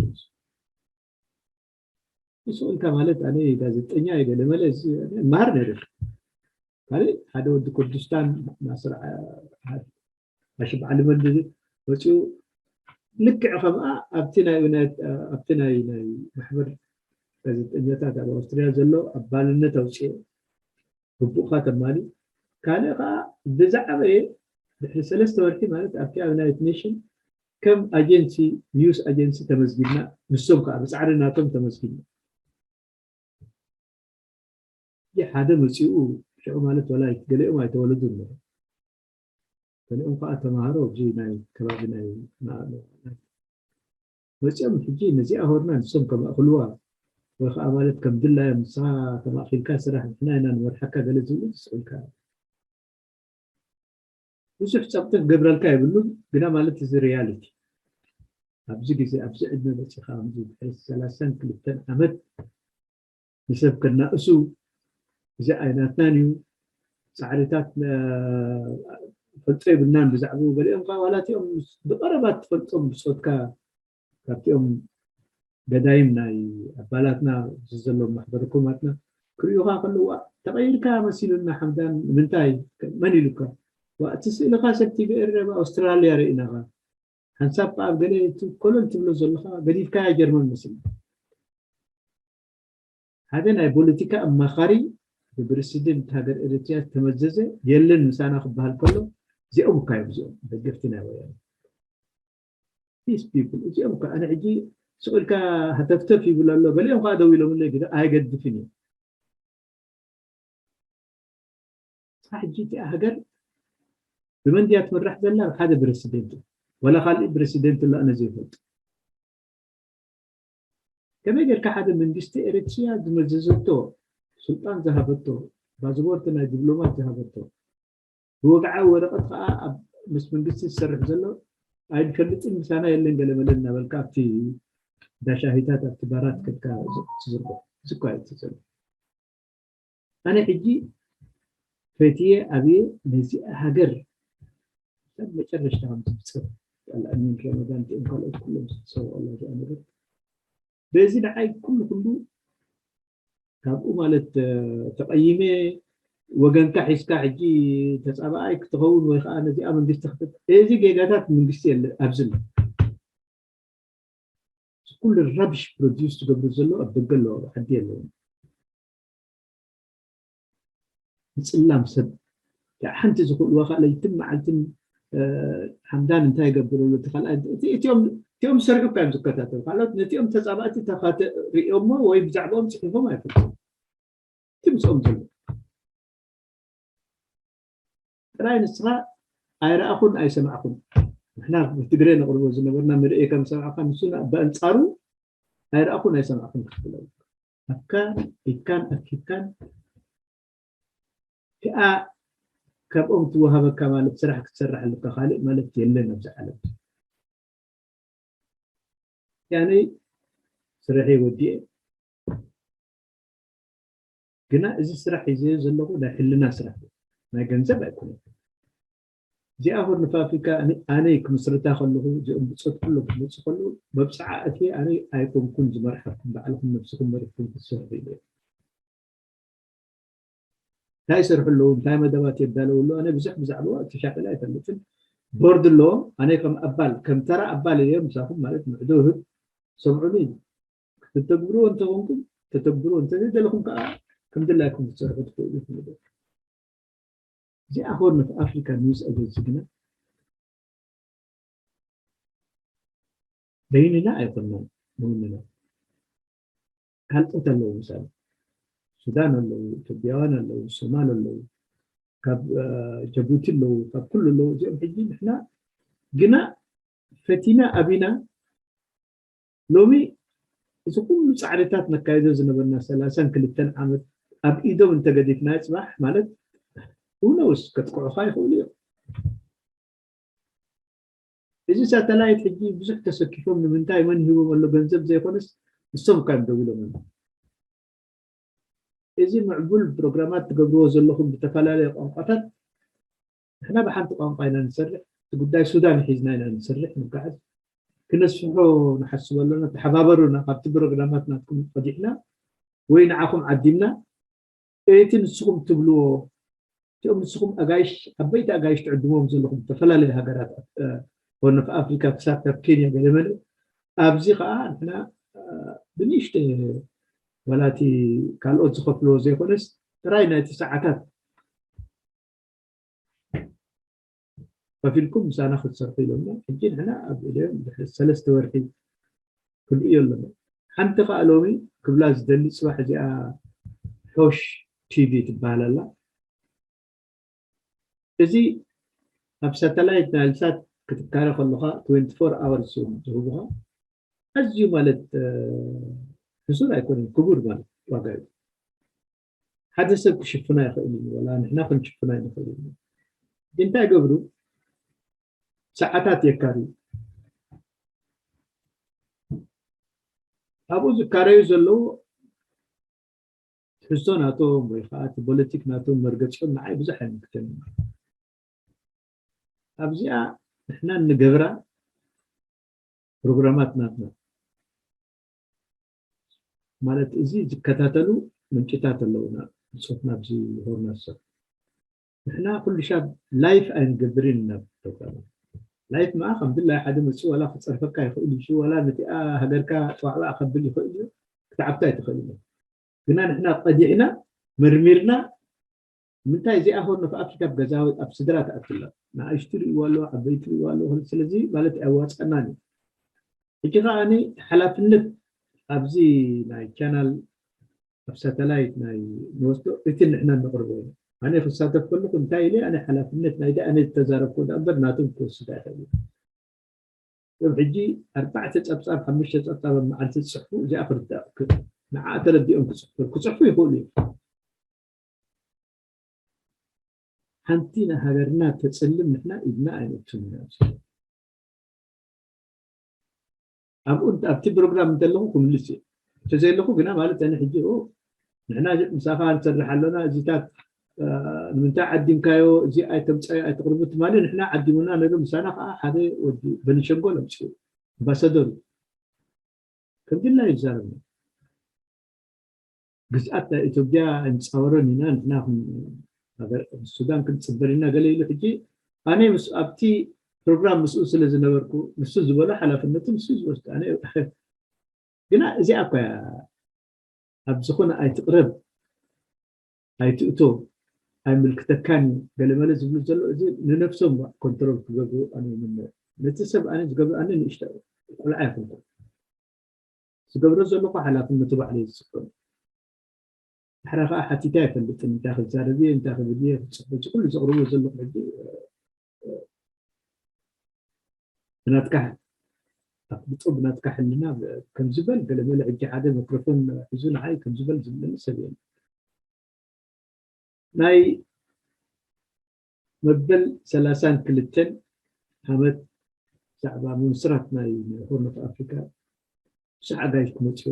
ንሱ እንካ ማለት ኣነ ጋዜጠኛ እየ ገለ መለ እዚ እምሃር ነይረ። ካልእ ሓደ ወዲ ኩርድስታን ናስር ኣሽብ ዓሊ መን ወፂኡ ልክዕ ከምኣ ኣብቲ ናይ ኣብቲ ናይ ናይ ማሕበር ጋዜጠኛታት ኣብ ኣውስትርያ ዘሎ ኣባልነት ኣውፅኤ ግቡእካ ተማሊ ካልእ ከዓ ብዛዕበየ ድሕሪ ሰለስተ ወርሒ ማለት ኣብቲ ኣብ ዩናይትድ ኔሽን ከም ኣጀንሲ ኒውስ ኣጀንሲ ተመዝጊብና ንሶም ከዓ ብፃዕሪ ናቶም ተመዝጊብና ሓደ መፂኡ ሽዑ ማለት ወላ ገሊኦም ኣይተወለዱ ነ ገሊኦም ከዓ ተማሃሮ ኣብዚ ናይ ከባቢ ናይ መፂኦም ሕጂ ነዚኣ ሆርና ንሶም ከማእክልዋ ወይ ከዓ ማለት ከም ድላዮም ንስኻ ተማእኪልካ ስራሕ ንሕና ኢና ንመርሓካ ገለ ዝብሉ ትስእልካ ብዙሕ ፀቕጢ ክገብረልካ የብሉን ግና ማለት እዚ ሪያሊቲ ኣብዚ ግዜ ኣብዚ ዕድመ መፂኻ ኣብዚ ድሕሪ ሰላሳን ክልተን ዓመት ንሰብ ከናእሱ እዚ ኣይናትናን እዩ ፃዕሪታት ፈልጦ የብልናን ብዛዕባኡ ገሊኦም ከዓ ዋላ እቲኦም ብቐረባ ትፈልጦም ብፆትካ ካብቲኦም ገዳይም ናይ ኣባላትና ዘለዎም ማሕበረ ኮማትና ክርእዩኻ ከለዋ ተቐይርካ መሲሉና ሓምዳን ንምንታይ መን ኢሉካ ዋ እቲ ስእልኻ ሰብ ቲቪ ኤረ ኣብ ኣውስትራልያ ርኢናኻ ሓንሳብ ኣብ ገለ ኮለል ትብሎ ዘለኻ ገዲፍካያ ጀርመን መስል ሓደ ናይ ፖለቲካ ኣማኻሪ ብፕረሲደንት ሃገር ኤሪትሪያ ዝተመዘዘ የለን ምሳና ክበሃል ከሎ እዚኦም እካ እዮም እዚኦም ደገፍቲ ናይ ወያነ These people እዚኦም እካ ኣነ ሕጂ ስቕ ኢልካ ሃተፍተፍ ይብል ኣሎ ገሊኦም ከዓ ደው ኢሎምለይ ግደ ኣይገድፍን እዩ እታ ሕጂ እቲኣ ሃገር ብመን ድያ ትምራሕ ዘላ ሓደ ፕረሲደንት ወላ ካልእ ፕረሲደንት ኣሎ ኣነ ዘይፈልጥ ከመይ ጌርካ ሓደ መንግስቲ ኤሪትሪያ ዝመዘዘቶ ስልጣን ዝሃበቶ ፓስፖርት ናይ ዲፕሎማት ዝሃበቶ ብወግዓዊ ወረቐት ከዓ ኣብ ምስ መንግስቲ ዝሰርሕ ዘሎ ኣይንፈልጥን ምሳና የለን ገለመለ እናበልካ ኣብቲ ዳሻሂታት ኣብቲ ባራት ከድካ ትዝርጎ እዚ እኳ እዩ ዘሎ ኣነ ሕጂ ፈትየ ኣብየ ነዚኣ ሃገር ካብ መጨረሽታ ከም ትብፅር ኣልኣሚን ረመዳን እቲኦም ካልኦት ኩሎም ዝሰብቑ ኣላ እዚኣ ነገር በዚ ንዓይ ኩሉ ኩሉ ካብኡ ማለት ተቐይመ ወገንካ ሒዝካ ሕጂ ተፃባኣይ ክትኸውን ወይ ከዓ ነዚኣ መንግስቲ ክተ እዚ ጌጋታት መንግስቲ የለ ኣብዚ ኩሉ ራብሽ ፕሮዲስ ትገብሩ ዘሎ ኣብ ደገ ኣሎ ዓዲ ኣለዎም። ምፅላም ሰብ ሓንቲ ዝኽእልዋ ከዓ ለይትን መዓልትን ሓምዳን እንታይ ይገብር ኣሎ እቲ ካልኣይ እቲኦም ዝሰርሑ እኳ እዮም ዝከታተሉ ካልኦት ነቲኦም ተፃባእቲ ተኻተ ሪኦሞ ወይ ብዛዕባኦም ፅሒፎም ኣይፈልጡ እቲ ምስኦም ዘሎ ጥራይ ንስኻ ኣይረኣኹን ኣይሰማዕኹን ንሕና ብትግረ ነቕርቦ ዝነበርና ምርኤ ከም ሰማዕካ ንሱ ብኣንፃሩ ኣይረኣኹን ኣይሰማዕኹን ክትብሎ ኣብካ ኢድካን ኣኪብካን ከዓ ካብኦም ትወሃበካ ማለት ስራሕ ክትሰርሕ ኣለካ ካልእ ማለት የለን ኣብዚ ዓለም ያኔ ስርሐይ ወዲኤ ግና እዚ ስራሕ ሒዘዮ ዘለኹ ናይ ሕልና ስራሕ ናይ ገንዘብ ኣይኮነን እዚኣ ሆርን ኦፍ ኣፍሪካ ኣነ ክምስርታ ከለኹ እዚኦም ብፆት ኩሎም ክመፁ ከለዉ መብፅዓ እቲ ኣነ ኣይኮንኩን ዝመርሓኩም ባዕልኩም ነብስኩም መሪሕኩም ክትሰርሑ ኢለ እንታይ ይሰርሑ ኣለዉ እንታይ መደባት የዳለዉ ኣለዉ ኣነ ብዙሕ ብዛዕባ ተሻቂለ ኣይፈልጥን ቦርድ ኣለዎም ኣነ ከም ኣባል ከም ተራ ኣባል እየ ምሳኹም ማለት ምዕዶ ህብ ሰምዑኒ ክትተግብርዎ እንተኾንኩም ተተግብርዎ እንተዘይደለኹም ከዓ ከም ድላይኩም ክትሰርሑ ትኽእሉ ኢኹም እዚኣ ሆርን ኦፍ ኣፍሪካ ኒውስ ኣጀንሲ ግና በይንና ኣይኮንናን ንውንና ካልኦት ኣለዉ ምሳሌ ሱዳን ኣለዉ ኢትዮጵያውያን ኣለዉ ሶማል ኣለዉ ካብ ጀቡቲ ኣለዉ ካብ ኩሉ ኣለዉ እዚኦም ሕጂ ንሕና ግና ፈቲና ኣቢና ሎሚ እዚ ኩሉ ፃዕርታት ነካይዶ ዝነበርና ሰላሳን ክልተን ዓመት ኣብ ኢዶም እንተገዲፍና ፅባሕ ማለት ውነውስ ከጥቅዑካ ይኽእሉ እዮም እዚ ሳተላይት ሕጂ ብዙሕ ተሰኪፎም ንምንታይ መን ሂቦም ኣሎ ገንዘብ ዘይኮነስ ንሶም እኳ እዮም ደዊሎም ኣሎ እዚ ምዕቡል ፕሮግራማት ትገብርዎ ዘለኹም ብተፈላለየ ቋንቋታት ንሕና ብሓንቲ ቋንቋ ኢና ንሰርሕ እቲ ጉዳይ ሱዳን ሒዝና ኢና ንሰርሕ ንጓዓዝ ክነስፍሖ ንሓስብ ኣለና ተሓባበሩና ካብቲ ፕሮግራማት ናትኩም ቀዲሕና ወይ ንዓኹም ዓዲምና እቲ ንስኹም ትብልዎ እቲኦም ንስኹም ኣጋይሽ ዓበይቲ ኣጋይሽ ትዕድምዎም ዘለኹም ዝተፈላለዩ ሃገራት ሆርን ኦፍ ኣፍሪካ ክሳብ ካብ ኬንያ ገለመለ ኣብዚ ከዓ ንሕና ብንእሽተ ዋላ እቲ ካልኦት ዝኸፍልዎ ዘይኮነስ ጥራይ ናይቲ ሰዓታት ከፊልኩም ምሳና ክትሰርሑ ኢሎምና ሕጂ ንሕና ኣብ ኢደዮም ድሕሪ ሰለስተ ወርሒ ክንርእዮ ኣለና ሓንቲ ከዓ ሎሚ ክብላ ዝደሊ ፅባሕ እዚኣ ሖሽ ቲቪ ትበሃል ኣላ እዚ ኣብ ሳተላይት ናይልሳት ክትካረ ከለካ ትወንቲ ፎር ኣወርስ እዮም ዝህቡካ ኣዝዩ ማለት ሕሱር ኣይኮነን ክቡር ማለት ዋጋ እዩ ሓደ ሰብ ክሽፍና ይኽእል እዩ ወላ ንሕና ክንሽፍና ይንኽእል እዩ እንታይ ገብሩ ሰዓታት የካርዩ ኣብኡ ዝካረዩ ዘለዉ ትሕዝቶ ናቶም ወይ ከዓ እቲ ፖለቲክ ናቶም መርገፂኦም ንዓይ ብዙሕ ኣይምልክተን ኣብዚኣ ንሕና እንገብራ ፕሮግራማት ናትና ማለት እዚ ዝከታተሉ ምንጭታት ኣለውና ብፆትና ኣብዚ ሆርና ሰብ ንሕና ኩሉ ሻብ ላይፍ ኣይንገብርን ኢና ፕሮግራማት ላይፍ መዓ ከም ድላይ ሓደ መፅኡ ዋላ ክፀርፈካ ይኽእል እዩ ዋላ ነቲኣ ሃገርካ ጠዋዕባዕ ከብል ይኽእል እዩ ክትዓብታ ኣይትኽእል ኢና ግና ንሕና ቀዲሕና መርሚርና ምንታይ እዚኣ ሆርን ኦፍ ኣፍሪካ ኣብ ገዛወት ኣብ ስድራ ትኣትላ ንኣሽቱ ርእዋ ኣለዎ ዓበይቲ ርእዋ ኣለዎ ስለዚ ማለት ኣያዋፅኣናን እዩ ሕጂ ከዓ ሓላፍነት ኣብዚ ናይ ቻናል ኣብ ሳተላይት ናይ ንወስዶ እቲ ንሕና ነቕርቦ እዩ ኣነ ክሳተፍ ከለኩ እንታይ ኢለ ኣነ ሓላፍነት ናይቲ ኣነ ዝተዛረብኩ ዳ እምበር ናቶም ክወስድ ኣይኽእል እዩ ሕጂ ኣርባዕተ ፀብፃብ ሓሙሽተ ፀብፃብ ኣብ መዓልቲ ዝፅሕፉ እዚኣ ክርዳእ ንዓ ተረዲኦም ክፅሕፉ ክፅሕፉ ይኽእሉ እዮም ሓንቲ ንሃገርና ተፅልም ንሕና ኢድና ኣይነእቱን ኢና ኣብዚ ኣብኡ ኣብቲ ፕሮግራም እንተለኹ ክምልስ እየ እንተዘየለኹ ግና ማለት ኣነ ሕጂ ንሕና ምሳኻ ንሰርሕ ኣለና እዚታት ንምንታይ ዓዲምካዮ እዚ ኣይተምፀዮ ኣይተቕርቡ ትማሊ ንሕና ዓዲሙና ነዶ ምሳና ከዓ ሓደ ወዲ በኒሸንጎል ኣምፅኡ ኣምባሳደር እዩ ከምድላ ይዛረብ ግዝኣት ናይ ኢትዮጵያ ኣይንፃወሮን ኢና ንሕና ሱዳን ክንፅበር ኢና ገለ ኢሉ ሕጂ ኣነ ምስ ኣብቲ ፕሮግራም ምስኡ ስለ ዝነበርኩ ንሱ ዝበሎ ሓላፍነቱ ንሱ ዝወስድ ኣነ ግና እዚኣ እኳ እያ፣ ኣብ ዝኾነ ኣይትቕረብ፣ ኣይትእቶ፣ ኣይምልክተካን እዩ፣ ገለመለ ዝብሉ ዘሎ፣ እዚ ንነብሶም ኮንትሮል ክገብሩ ኣነ ይምነ። ነቲ ሰብ ኣነ ዝገብሩ ኣነ ንእሽቶ ቆልዓ ይኹንኩ ዝገብሮ ዘለኹ ሓላፍነቱ ባዕሉ እዩ ዝስከም። ድሕረ ከዓ ሓቲታ ኣይፈልጥን፣ እንታይ ክዛረብ እየ፣ እንታይ ክብል እየ፣ ክፅሕፍ ኩሉ ዘቕርቦ ዘለኹ ሕጂ ብናትካ ኣፍልጦ ብናትካ ሕልና ከም ዝበል ገለመለ ሕጂ ሓደ መክሮፎን ሒዙ ንዓይ ከም ዝበል ዝብለኒ ሰብ የለ። ናይ መበል ሰላሳን ክልተን ዓመት ብዛዕባ ምምስራት ናይ ሆርን ኦፍ ኣፍሪካ ብዙሕ ኣጋይሽ ክመፅኡ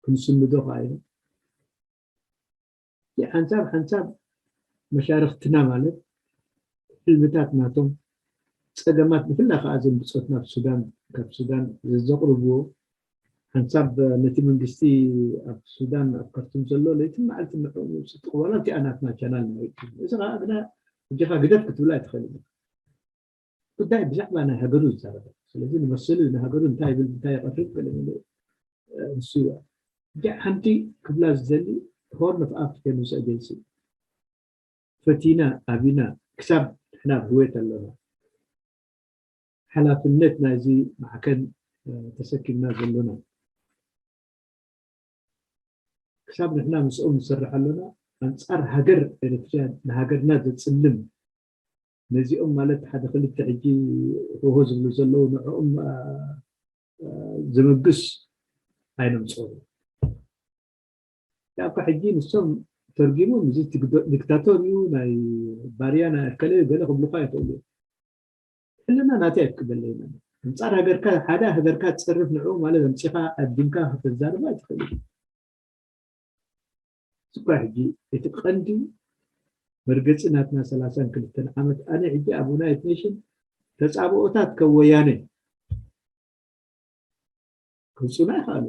ክንስንዶ ከዓ ኢና። ሓንሳብ ሓንሳብ መሻርክትና ማለት ሕልምታት ናቶም ፀገማት ብፍላ ከዓ እዞም ብፆት ናብ ሱዳን ካብ ሱዳን ዘዘቕርብዎ ሓንሳብ ነቲ መንግስቲ ኣብ ሱዳን ኣብ ካርቱም ዘሎ ለይትን መዓልቲ ንዕኡ ምውፅእ ዋላ እቲኣ ናትና ቻናል ማለት እዩ። እዚ ከዓ ግና እጅኻ ግደፍ ክትብላ ኣይትኽእል። ጉዳይ ብዛዕባ ናይ ሃገሩ ዝዛረበ ስለዚ ንመሰሉ ንሃገሩ እንታይ ይብል እንታይ ይቐርብ ገለ ንሱ እዩ። ሓንቲ ክብላ ዝደሊ ሆርን ኦፍ ኣፍሪካን ኒውስ ኤጀንሲ ፈቲና ኣቢና ክሳብ ንሕና ብህወት ኣለና ሓላፍነት ናይዚ ማዕከን ተሰኪምና ዘሎና ክሳብ ንሕና ምስኦም ንሰርሕ ኣለና ኣንፃር ሃገር ኤርትርያ ንሃገርና ዘፅልም ነዚኦም ማለት ሓደ ክልተ ሕጂ ሆሆ ዝብሉ ዘለዉ ንዕኦም ዘመግስ ኣይነምፅኦ ያካ ሕጂ ንሶም ተርጊሞም እዚ ዲክታቶር እዩ ናይ ባርያ ናይ ኣከለ ገለ ክብሉካ ይኽእሉ ሕልና ናተይ ኣይክበለይ ማለት ኣንጻር ሃገርካ ሓደ ሃገርካ ትጸርፍ ንዑ ማለት ኣምጺኻ ኣዲምካ ከተዛርባ ኣይትኽእል እኳ ሕጂ እቲ ቀንዲ መርገጺ ናትና ሰላሳን ክልተን ዓመት ኣነ ሕጂ ኣብ ዩናይት ኔሽን ተጻብኦታት ከወያነ ክውፅኡና ይኽኣሉ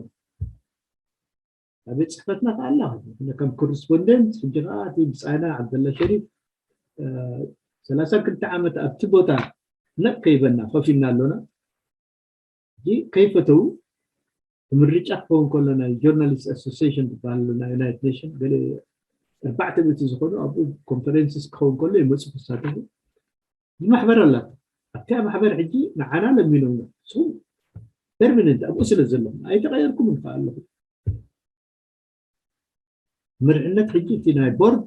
ኣብ ቤት ፅሕፈትና ከዓ ኣላ ከም ኮረስፖንደንት ሕጂ ከዓ እቲ ብፃይና ዓብደላ ሸሪፍ ሰላሳ ክልተ ዓመት ኣብቲ ቦታ ነቅ ከይበና ኮፍ ኢልና ኣሎና ከይፈተው ምርጫ ክኸውን ከሎ ናይ ጆርናሊስት ኣሶሲሽን ዝበሃል ናይ ዩናይት ኔሽን ገለ ኣርባዕተ ሚእቲ ዝኾኑ ኣብኡ ኮንፈረንስስ ክኸውን ከሎ ይመፁ ክሳተፉ ዝማሕበር ኣላ ኣብቲያ ማሕበር ሕጂ ንዓና ለሚኖምና ንስኹም ፐርማነንት ኣብኡ ስለ ዘለኹም ኣይተቐየርኩምን ከዓ ኣለኹ ምርሕነት ሕጂ እቲ ናይ ቦርድ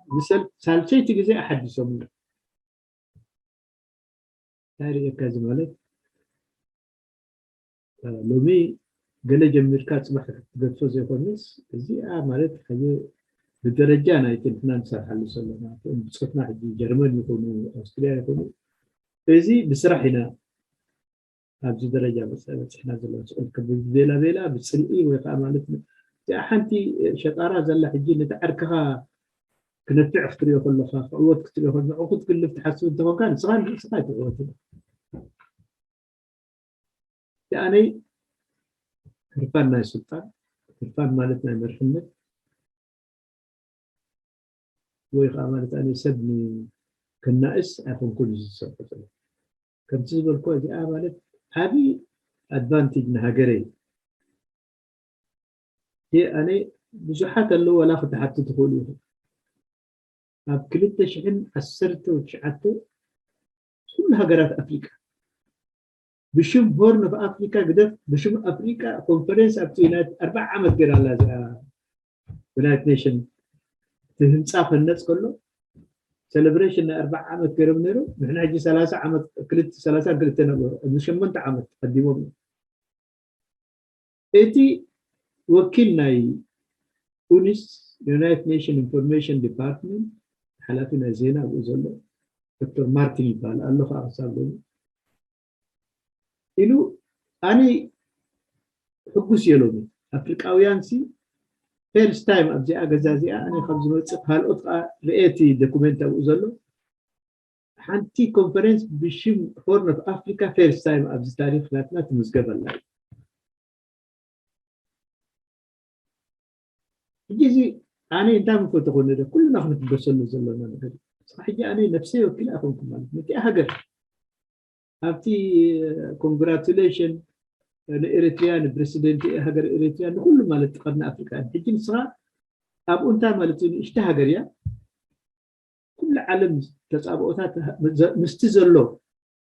ንሳልሰይቲ ግዜ ኣሓዲሶምና እንታይ ርእየካ እዚ ማለት ሎሚ ገለ ጀሚርካ ፅባሕ ክትገድፎ ዘይኮነስ እዚኣ ማለት ሕዚ ብደረጃ ናይቲ ንሕና ንሰርሓሉ ዘለና ብፆትና ሕጂ ጀርመን ይኹኑ ኣውስትሪያ ይኹኑ እዚ ብስራሕ ኢና ኣብዚ ደረጃ በፅሕና ዘለና ስቕል ቤላ ቤላ ብፅልኢ ወይ ከዓ ማለት እዚኣ ሓንቲ ሸጣራ ዘላ ሕጂ ነቲ ዓርክኻ ክነፍዕ ክትሪኦ ከለካ ክዕወት ክትሪኦ ከለካ ንዕኡ ክትግልፍ ትሓስብ እንተኾንካ ንስኻ ንርእስኻ ኣይትዕወትን ኣነይ ህርፋን ናይ ስልጣን ህርፋን ማለት ናይ መርሕነት ወይ ከዓ ማለት ኣነ ሰብ ከናእስ ኣይኮንኩን ዝሰርሑ ከምቲ ዝበልኮ እዚኣ ማለት ዓብዪ ኣድቫንቴጅ ንሃገረይ ኣነ ብዙሓት ኣለዉ ዋላ ክትሓቱ ትኽእሉ ኢኹም ኣብ ክልተ ሽሕን ዓሰርተ ትሽዓተ ኩሉ ሃገራት ኣፍሪቃ ብሽም ሆርን ኦፍ ኣፍሪካ ግደፍ ብሽም ኣፍሪካ ኮንፈረንስ ኣብቲ ዩናይትድ ኣርባዓ ዓመት ገይራ ኣላ እዚኣ ዩናይትድ ኔሽን እቲ ህንፃ ክህነፅ ከሎ ሴሌብሬሽን ናይ ኣርባዓ ዓመት ገይሮም ነይሩ ንሕና ሕጂ ሰላሳ ዓመት ክልተ ሰላሳ ክልተ ነበሩ እዚ ሸሞንተ ዓመት ቀዲሞም እቲ ወኪል ናይ ኡኒስ ዩናይትድ ኔሽን ኢንፎርሜሽን ዲፓርትመንት ሓላፊ ናይ ዜና ኣብኡ ዘሎ ዶክተር ማርቲን ይበሃል ኣሎ ከዓ ክሳብ ሎሚ ኢሉ ኣነ ሕጉስ እየ ሎሚ ኣፍሪቃውያን ሲ ፈርስት ታይም ኣብዚኣ ገዛ እዚኣ ኣነ ካብ ዝመፅእ ካልኦት ከዓ ርእየ እቲ ዶኩመንት ኣብኡ ዘሎ ሓንቲ ኮንፈረንስ ብሽም ሆርን ኦፍ ኣፍሪካ ፈርስት ታይም ኣብዚ ታሪክ ናትና ትምዝገብ ኣላ እዩ ሕጂ እዚ ኣነ እንታይ ምፈተኾ ነደ ኩልና ክንትገሰሉ ዘለና ነገር እዩ ሕጂ ኣነ ነብሰይ ወኪል ኣይኮንኩ ማለት ነቲኣ ሃገር ኣብቲ ኮንግራቱሌሽን ንኤርትርያ፣ ንፕረሲደንት ሃገር ኤርትርያ፣ ንኩሉ ማለት ቀርኒ ኣፍሪቃ። ሕጂ ንስኻ ኣብኡ እንታይ ማለት እዩ? ንእሽተ ሃገር እያ። ኩሉ ዓለም ተጻብኦታት ምስቲ ዘሎ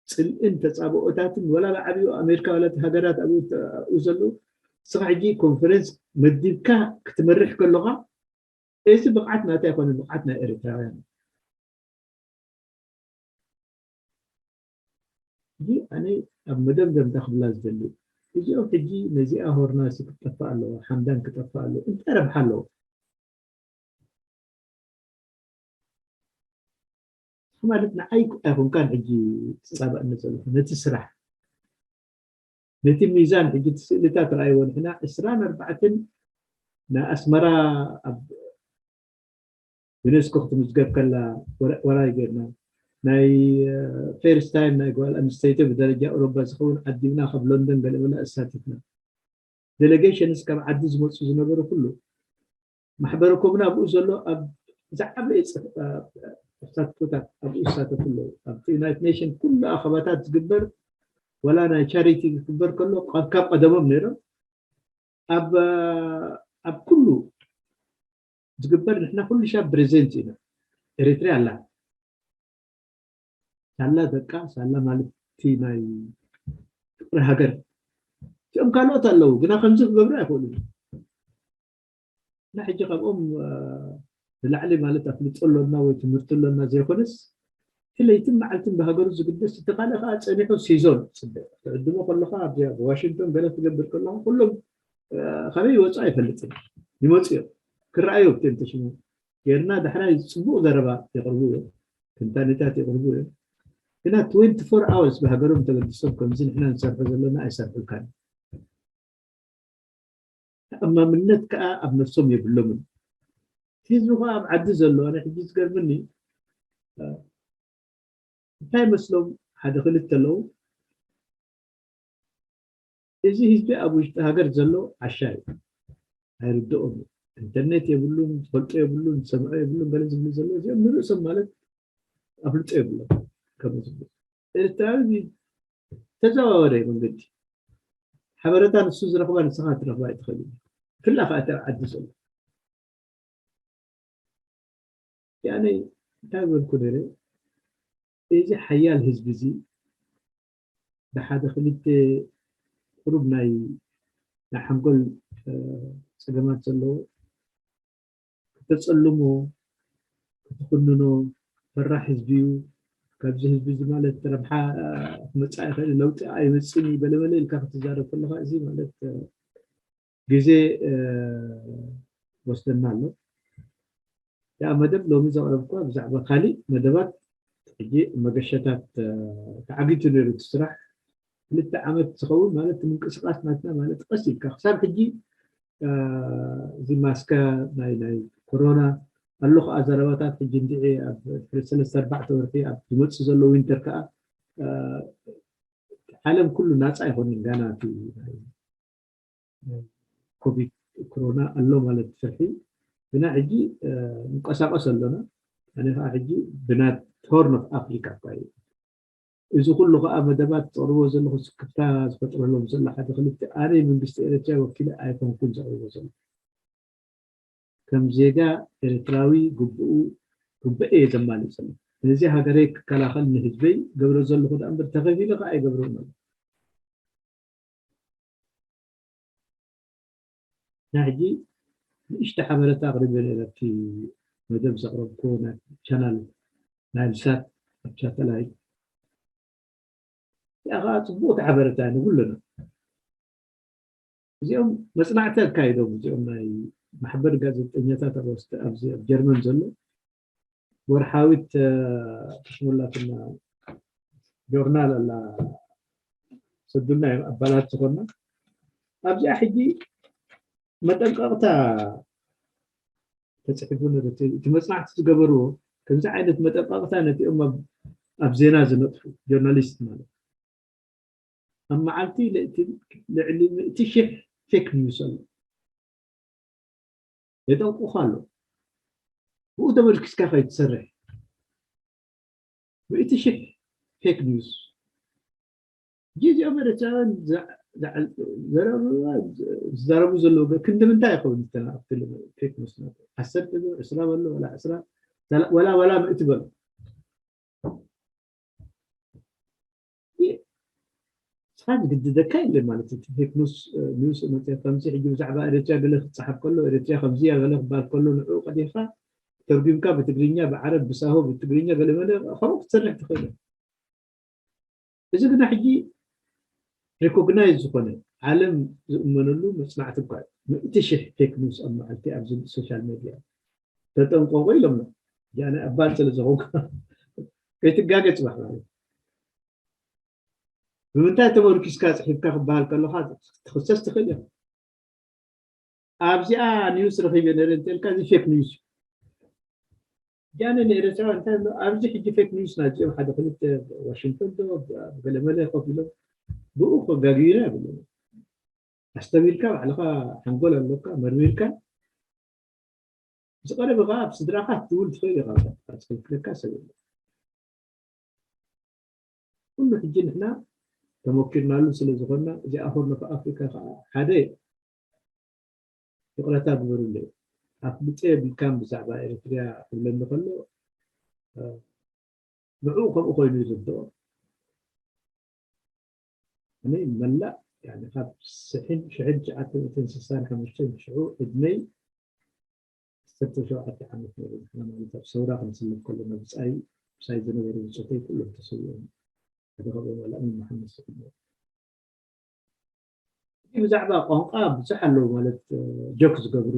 ጽልእን ተጻብኦታትን፣ ወላ ብዓብዩ ኣሜሪካ፣ ወላ እቲ ሃገራት ኣብኡ ዘለዉ፣ ንስኻ ሕጂ ኮንፈረንስ መዲብካ ክትመርሕ ከለኻ፣ እዚ ብቕዓት ናተይ ኣይኮነን፣ ብቕዓት ናይ ኤርትራውያን። ሕጂ ኣነ ኣብ መደምደምታ ክብላ ዝደሊ፣ እዚኦም ሕጂ ነዚኣ ሆርናሲ ክትጠፍእ ኣለዎ፣ ሓምዳን ክጠፍእ ኣለዎ፣ እንታይ ረብሓ ኣለዎ? ማለት ንዓይ ኣይኮንካን ሕጂ ትጻባእኒ ዘለኹ፣ ነቲ ስራሕ፣ ነቲ ሚዛን። ሕጂ እቲ ስእልታት ረኣይዎ፣ ንሕና ዕስራን ኣርባዕተን ንኣስመራ ኣብ ዩኔስኮ ክትምዝገብ ከላ ወራ-፣ ወራይ ጌርና፣ ናይ ፈርስት ታይም ናይ ጓል ኣንስተይቲ ብደረጃ ኤውሮጳ ዝኸውን ዓዲብና፣ ካብ ሎንደን ገለ መለ ኣሳቲፍና። ዴሌጌሽንስ ካብ ዓዲ ዝመጹ ዝነበሩ ኩሉ ማሕበረ ኮሙና ኣብኡ ዘሎ ኣብ ዝዓበየ ጽ-፣ እ፣ ተሳትፎታት ኣብኡ ዝሳተፉ ኣለዉ። ኣብቲ ዩናይትድ ኔሽን ኩሉ ኣኸባታት ዝግበር፣ ወላ ናይ ቻሪቲ ክግበር ከሎ ካብ፣ ካብ ቀደሞም ነይሮም። ኣብ፣ ኣብ ኩሉ ዝግበር ንሕና ኩሉ ሻብ ፕሬዘንት ኢና። ኤሪትርያ ኣላ። ሳላ ደቃ፣ ሳላ ማለት እቲ ናይ ፍቅሪ ሃገር። እቲኦም ካልኦት ኣለዉ፣ ግና ከምዚ ክገብሩ ኣይኽእሉን። እና ሕጂ ካብኦም፣ እ፣ ንላዕሊ ማለት ኣፍልጦ ኣሎና ወይ ትምህርቲ ኣሎና ዘይኮነስ፣ እቲ ለይትን መዓልትን ብሃገሩ ዝግደስ፣ እቲ ካልእ ከኣ ጸኒሑ ሲዞን ጽበ። ትዕድሞ ከለኻ፣ ኣብዚኣ ብዋሽንግቶን ገለ ትገብር ከለኻ፣ ኩሎም፣ እ፣ ካበይ ይወጹ ኣይፈልጥን። ይመጹ እዮም። ክረኣዩ ኣብቲ እንተሽሙ ጌርና፣ ዳሕራይ ጽቡቕ ዘረባ የቕርቡ እዮም። ትንታኔታት የቕርቡ እዮም። ግና ትዌንቲ ፎር ኣወርስ ብሃገሮም ተበጊሶም ከምዚ ንሕና ንሰርሖ ዘለና ኣይሰርሑልካን። ተኣማምነት ከኣ ኣብ ነብሶም የብሎምን። እቲ ህዝቢ ከኣ ኣብ ዓዲ ዘሎ፣ ኣነ ሕጂ ዝገርመኒ፣ እ፣ እንታይ መስሎም ሓደ ክልተ ኣለዉ። እዚ ህዝቢ ኣብ ውሽጢ ሃገር ዘሎ ዓሻ እዩ። ኣይርድኦም እዩ። ኢንተርኔት የብሉን፣ ዝፈልጦ የብሉን፣ ዝሰምዖ የብሉን፣ ገለ ዝብሉ ዘለዉ እዚኦም ንርእሶም ማለት ኣፍልጦ የብሎም። ከምኡ ዝብሉ ኤርትራዊ ተዘዋወረ መንገዲ ሓበረታ ንሱ ዝረኽባ ንስኻ ትረኽባ ኣይትኽእል እዩ። ክላ ከዓ እቲ ኣብ ዓዲ ዘሎ ያኔ እንታይ በልኩ ነይረ፣ እዚ ሓያል ህዝቢ እዚ ብሓደ ክልተ ቁሩብ ናይ ናይ ሓንጎል፣ እ፣ ጸገማት ዘለዎ ከተጸልሞ፣ ክትኹንኖ ፈራሕ ህዝቢ እዩ። ካብዚ ህዝቢ እዚ ማለት ረብሓ፣ እ፣ ክመጽእ ኣይኽእል፣ ለውጢ ኣይመጽእን እዩ በለበለ ኢልካ ክትዛረብ ከለኻ እዚ ማለት፣ እ፣ ግዜ፣ እ፣ ወስደና ኣሎ። ያ መደብ ሎሚ ዘቕረብኩዋ ብዛዕባ ካሊእ መደባት ሕጂ መገሸታት፣ እ፣ ተዓጊቱ ነይሩ እቲ ስራሕ። ክልተ ዓመት ዝኸውን ማለት ምንቅስቓስ ናትና ማለት ቀስ ኢልካ ክሳብ ሕጂ፣ እ፣ እዚ ማስከ ናይ፣ ናይ ኮሮና ኣሎ ከዓ ዘረባታት ሕጂ እንድዒ ኣብ ሰለስተ ኣርባዕተ ወርሒ ኣብ ዝመፅእ ዘሎ ዊንተር ከዓ፣ እ፣ ዓለም ኩሉ ናፃ ኣይኮነን ጋና እቲ ናይ ኮቪድ ኮሮና ኣሎ ማለት ፍርሒ። ግና ሕጂ፣ እ፣ ንንቀሳቀስ ኣሎና። ኣነ ከዓ ሕጂ ብናት ሆርን ኦፍ ኣፍሪካ እኳ እዩ። እዚ ኩሉ ከዓ መደባት ዘቕርቦ ዘለኹ ስክፍታ ዝፈጥረሎም ዘሎ ሓደ ክልተ ኣነ መንግስቲ ኤርትራ ወኪለ ኣይኮንኩን ዘቕርቦ ዘሎ። ከም ዜጋ ኤርትራዊ ግቡኡ፣ ግቡኤ እየ ዘማልእ ዘሎ። ነዚ ሃገረይ ክከላኸል ንህዝበይ ገብረ ዘለኹ ደኣ እምበር ተኸፊለ ከዓ ኣይገብሮን ኣለኹ። ናይ ሕጂ ንእሽቶ ሓበሬታ ኣቕሪበ ነይረ ኣብቲ መደብ ዘቕረብኩዎ ናይ ቻናል ናይል ሳት ኣብ ሳተላይት። እዚኣ ከዓ ጽቡቕቲ ሓበሬታ እያ ንኩልና። እዚኦም መጽናዕቲ ኣካይዶም፣ እዚኦም ናይ ማሕበር ጋዜጠኛታት ኣብ ኣውስት-፣ ኣብዚ ኣብ ጀርመን ዘሎ ወርሓዊት፣ እ፣ ትሽሙላትና ጆርናል ኣላ፣ ሰዱልና እዮም ኣባላት ዝኾና። ኣብዚኣ ሕጂ መጠንቀቕታ ተጽሒፉ ነቲ፣ እቲ መጽናዕቲ ዝገበርዎ ከምዚ ዓይነት መጠንቀቕታ ነቲኦም ኣብ፣ ኣብ ዜና ዝነጥፉ ጆርናሊስት ማለት ኣብ መዓልቲ ልዕቲ-፣ ልዕሊ ሚእቲ ሺሕ ፌክ ኒውስ ኣሎ። የጠንቁኻ ኣሎ። ብኡ ተመልኪስካ ከይትሰርሕ። ሚእቲ ሺሕ ፌክ ኒውስ። ሕጂ እዚኦም ኤርትራውያን ዛ-፣ ዝዛረቡ ዘለዉ ክንዲ ምንታይ ይኸውን? ፌክ ኒውስ ዓሰርተ በሎ፣ ዕስራ በሎ፣ ወላ ዕስራ፣ ወላ ወላ ምእቲ በሎ። ስኻ ዝግድደካ የለ ማለት እዩ። ፌክ ኒውስ ኒውስ መፅእ ከምዚ ሕጂ ብዛዕባ ኤርትራ ገለ ክፀሓፍ ከሎ፣ ኤርትራ ከምዚ እያ ገለ ክባል ከሎ፣ ንዕኡ ቀዲኻ ተርጉምካ ብትግርኛ፣ ብዓረብ፣ ብሳሆ፣ ብትግርኛ ገለ መለ ከምኡ ክትሰርሕ ትኽእል። እዚ ግና ሕጂ ሪኮግናይዝ ዝኾነ ዓለም ዝእመነሉ መፅናዕቲ እኳ እዩ። ምእቲ ሽሕ ፌክ ኒውስ ኣብ መዓልቲ ኣብዚ ሶሻል ሜድያ ተጠንቀቑ ኢሎምና። ያነ ኣባል ስለ ዝኾንካ ከይትጋገ ፅባሕ ማለት እዩ። ብምንታይ ተመርኪስካ ፅሒፍካ ክበሃል ከለካ ትኽሰስ ትኽእል ኢኻ። ኣብዚኣ ኒውስ ረኺበ ነረ እንተልካ እዚ ፌክ ኒውስ እዩ። ጃነ ንኤረትራውያን እንታይ ኣሎ ኣብዚ ሕጂ ፌክ ኒውስ ናዚኦም ሓደ ክልተ ዋሽንግተን ዶ ገለመለ ኮፍ ኢሎም ብኡ ከጋግዩና ይብሉ። ኣስተቢልካ ባዕልኻ ሓንጎል ኣለካ መርሚርካ ዝቐረበ ከዓ ኣብ ስድራኻ ክትውል ትኽእል ኢኻ። ዝከልክለካ ሰብ የለ። ኩሉ ሕጂ ንሕና ተመኪርናሉ ስለ ዝኾንና እዚኣ ሆርን ኦፍ ኣፍሪካ ከዓ ሓደ ይቕረታ ግበሩለይ። ኣፍልጦ የብልካን ብዛዕባ ኤርትርያ ክብለኒ ከሎ ንዕኡ ከምኡ ኮይኑ ይርድኦ። እኔ መላእ ያኒ ካብ ስሕን ሽሕን ትሽዓተ ሚእትን ስሳን ሓሙሽተን ሽዑ ዕድመይ ዓሰርተ ሸውዓተ ዓመት ነይሩ። ንሕና ማለት ኣብ ሰውራ ክንስለፍ ከለና ብጻይ ምሳይ ዝነበሩ ብጾተይ ኩሎም ተሰዊኦም። ሓደ ካብኦም ዋላ እሚን መሓመድ ስዒድ ነይሩ። ብዛዕባ ቋንቋ ብዙሕ ኣለዉ ማለት ጆክ ዝገብሩ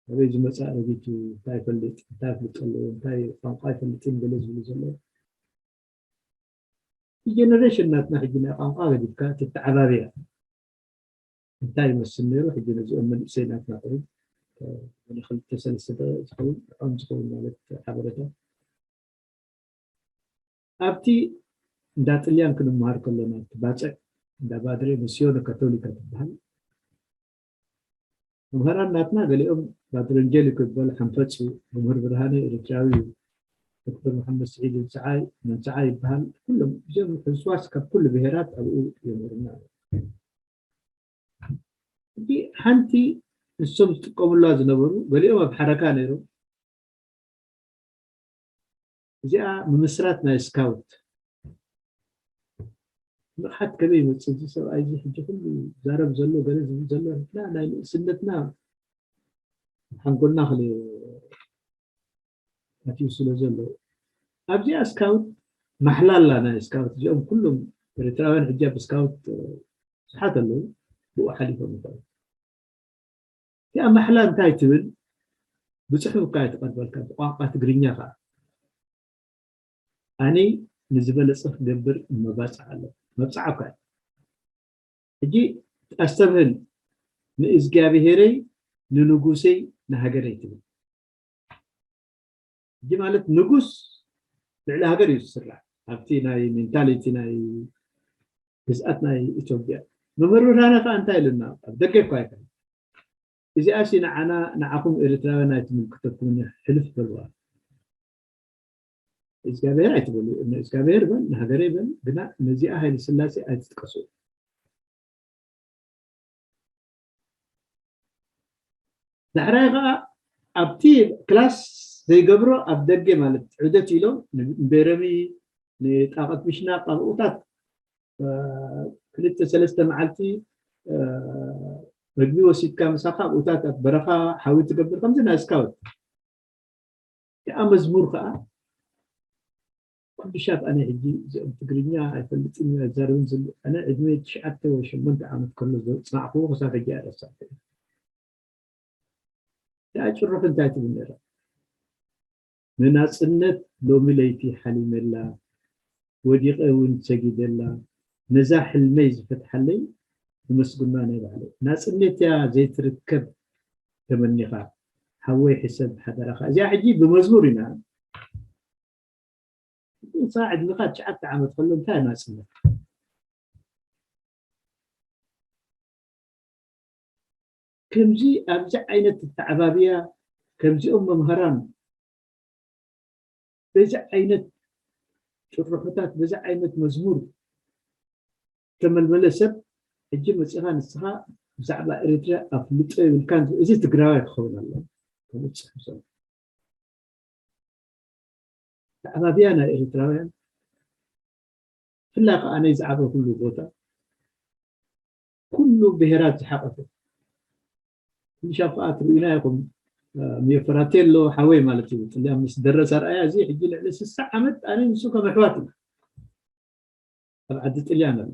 ኣበይ ዝመፅእ ኣረጊቱ እንታይ ይፈልጥ እንታይ ይፈልጥ ኣለዎ እንታይ ቋንቋ ይፈልጥን ገለ ዝብሉ ዘለዉ ጀነሬሽን ናትና ሕጂ ናይ ቋንቋ ገዲፍካ ትተዓባብያ እንታይ ይመስል ነይሩ ሕጂ ነዚኦም መንእሰይ ናትና ቁሩብ ክልተ ሰለስተ ዝኸውን ም ዝኸውን ማለት ሓበረታ ኣብቲ እንዳ ጥልያን ክንመሃር ከለና እቲ ባፅዕ እንዳ ባድሬ ሚስዮነ ካቶሊካ ትበሃል መምህራን ናትና ገሊኦም ባድረንጀሊኮ ይበሃል ሓንፈፅ እዩ መምህር ብርሃነ ኤርትራዊ እዩ ዶክተር መሓመድ ስዒድ እንስዓይ መንስዓይ ይበሃል ኩሎም እዚኦም ሕስዋስ ካብ ኩሉ ብሄራት ኣብኡ የምህሩና ሕጂ ሓንቲ ንሶም ዝጥቀሙላ ዝነበሩ ገሊኦም ኣብ ሓረካ ነይሮም እዚኣ ምምስራት ናይ ስካውት ንቕሓት ከመይ ይመፅእ እዚ ሰብኣይ እዚ ሕጂ ኩሉ ዛረብ ዘሎ ገለ ዝብል ዘሎ ንሕና ናይ ንእስነትና ሓንጎልና ክለ ኣትዩ ስለ ዘሎ ኣብዚኣ ስካውት ማሕላላ ናይ ስካውት እዚኦም ኩሎም ኤርትራውያን ሕጂ ኣብ ስካውት ብዙሓት ኣለዉ ብኡ ሓሊፎም ይኸው እቲኣ ማሕላ እንታይ ትብል ብፅሑፍ እኳ እየ ትቐርበልካ ብቋንቋ ትግርኛ ከዓ ኣነይ ንዝበለፀ ክገብር እመባፅዕ ኣሎ መብፅዓ እኳ ሕጂ ኣስተብህል ንእዝጋብሄረይ ንንጉሰይ ንሃገረይ ትብል ሕጂ ማለት ንጉስ ልዕሊ ሃገር እዩ ዝስራሕ ኣብቲ ናይ ሜንታሊቲ ናይ ግዝኣት ናይ ኢትዮጵያ መምህር ብርሃነ ከዓ እንታይ ኢሉና ኣብ ደገ እኳ ይኮን እዚኣሲ ንዓና ንዓኹም ኤርትራውያን ኣይትምልክተኩምን ሕልፍ በልዋ እግዚኣብሔር ኣይትበሉ ንእግዚኣብሔር በል ንሃገረይ በል ግና ነዚኣ ሃይለ ስላሴ ኣይትጥቀሱ ዳሕራይ ከዓ ኣብቲ ክላስ ዘይገብሮ ኣብ ደገ ማለት ዑደት ኢሎም ንቤረሚ ንጣቐት ምሽናቅ ኣብኡታት ክልተ ሰለስተ መዓልቲ መግቢ ወሲድካ ምሳኻ ኣብኡታት ኣብ በረኻ ሓዊ ትገብር ከምዚ ናይ ስካውት ከዓ መዝሙር ከዓ ኩሉ ሻብ ኣነ ሕጂ እዚኦም ትግርኛ ኣይፈልጥን ኣይዛረብን ዝብሉ ኣነ ዕድመ ትሽዓተ ወይ ሸሞንተ ዓመት ከሎ ዘፅናዕክዎ ክሳብ ሕጂ ኣይረሳዕኩ እዚኣ ጭሩፍ እንታይ ትብል ነይራ ንናፅነት ሎሚ ለይቲ ሓሊመላ ወዲቐ እውን ሰጊደላ ነዛ ሕልመይ ዝፈትሓለይ ንመስግና ናይ ባዕለይ ናፅነት እያ ዘይትርከብ ተመኒኻ ሓወይ ሕሰብ ሓደራኻ እዚኣ ሕጂ ብመዝሙር ኢና ንሳ ዕድመኻ ትሽዓተ ዓመት ከሎ እንታይ ናፅነት ከምዚ ኣብዚ ዓይነት ተዓባብያ ከምዚኦም መምህራን በዚ ዓይነት ጭርሖታት በዚ ዓይነት መዝሙር ተመልመለ ሰብ ሕጂ መፂኻ ንስኻ ብዛዕባ ኤርትራ ኣፍልጦ የብልካን። እዚ ትግራዋይ ክኸውን ኣለዎ። ከምኡ ዝፅሕፍ ዘሎ ተዓባብያ ናይ ኤርትራውያን፣ ብፍላይ ከዓ ኣነ ዝዓበኹሉ ቦታ ኩሉ ብሄራት ዝሓቐፈ። ምሻብ ከዓ ትርእዩና ኢኹም። ሚዮ ፍራቴሎ ሓወይ ማለት እዩ፣ ጥልያን ምስ ደረሰ ኣርኣያ፣ እዚ ሕጂ ልዕሊ ስሳ ዓመት ኣነ ንሱ ከም ኣሕዋት ኢና። ኣብ ዓዲ ጥልያን ኣሎ።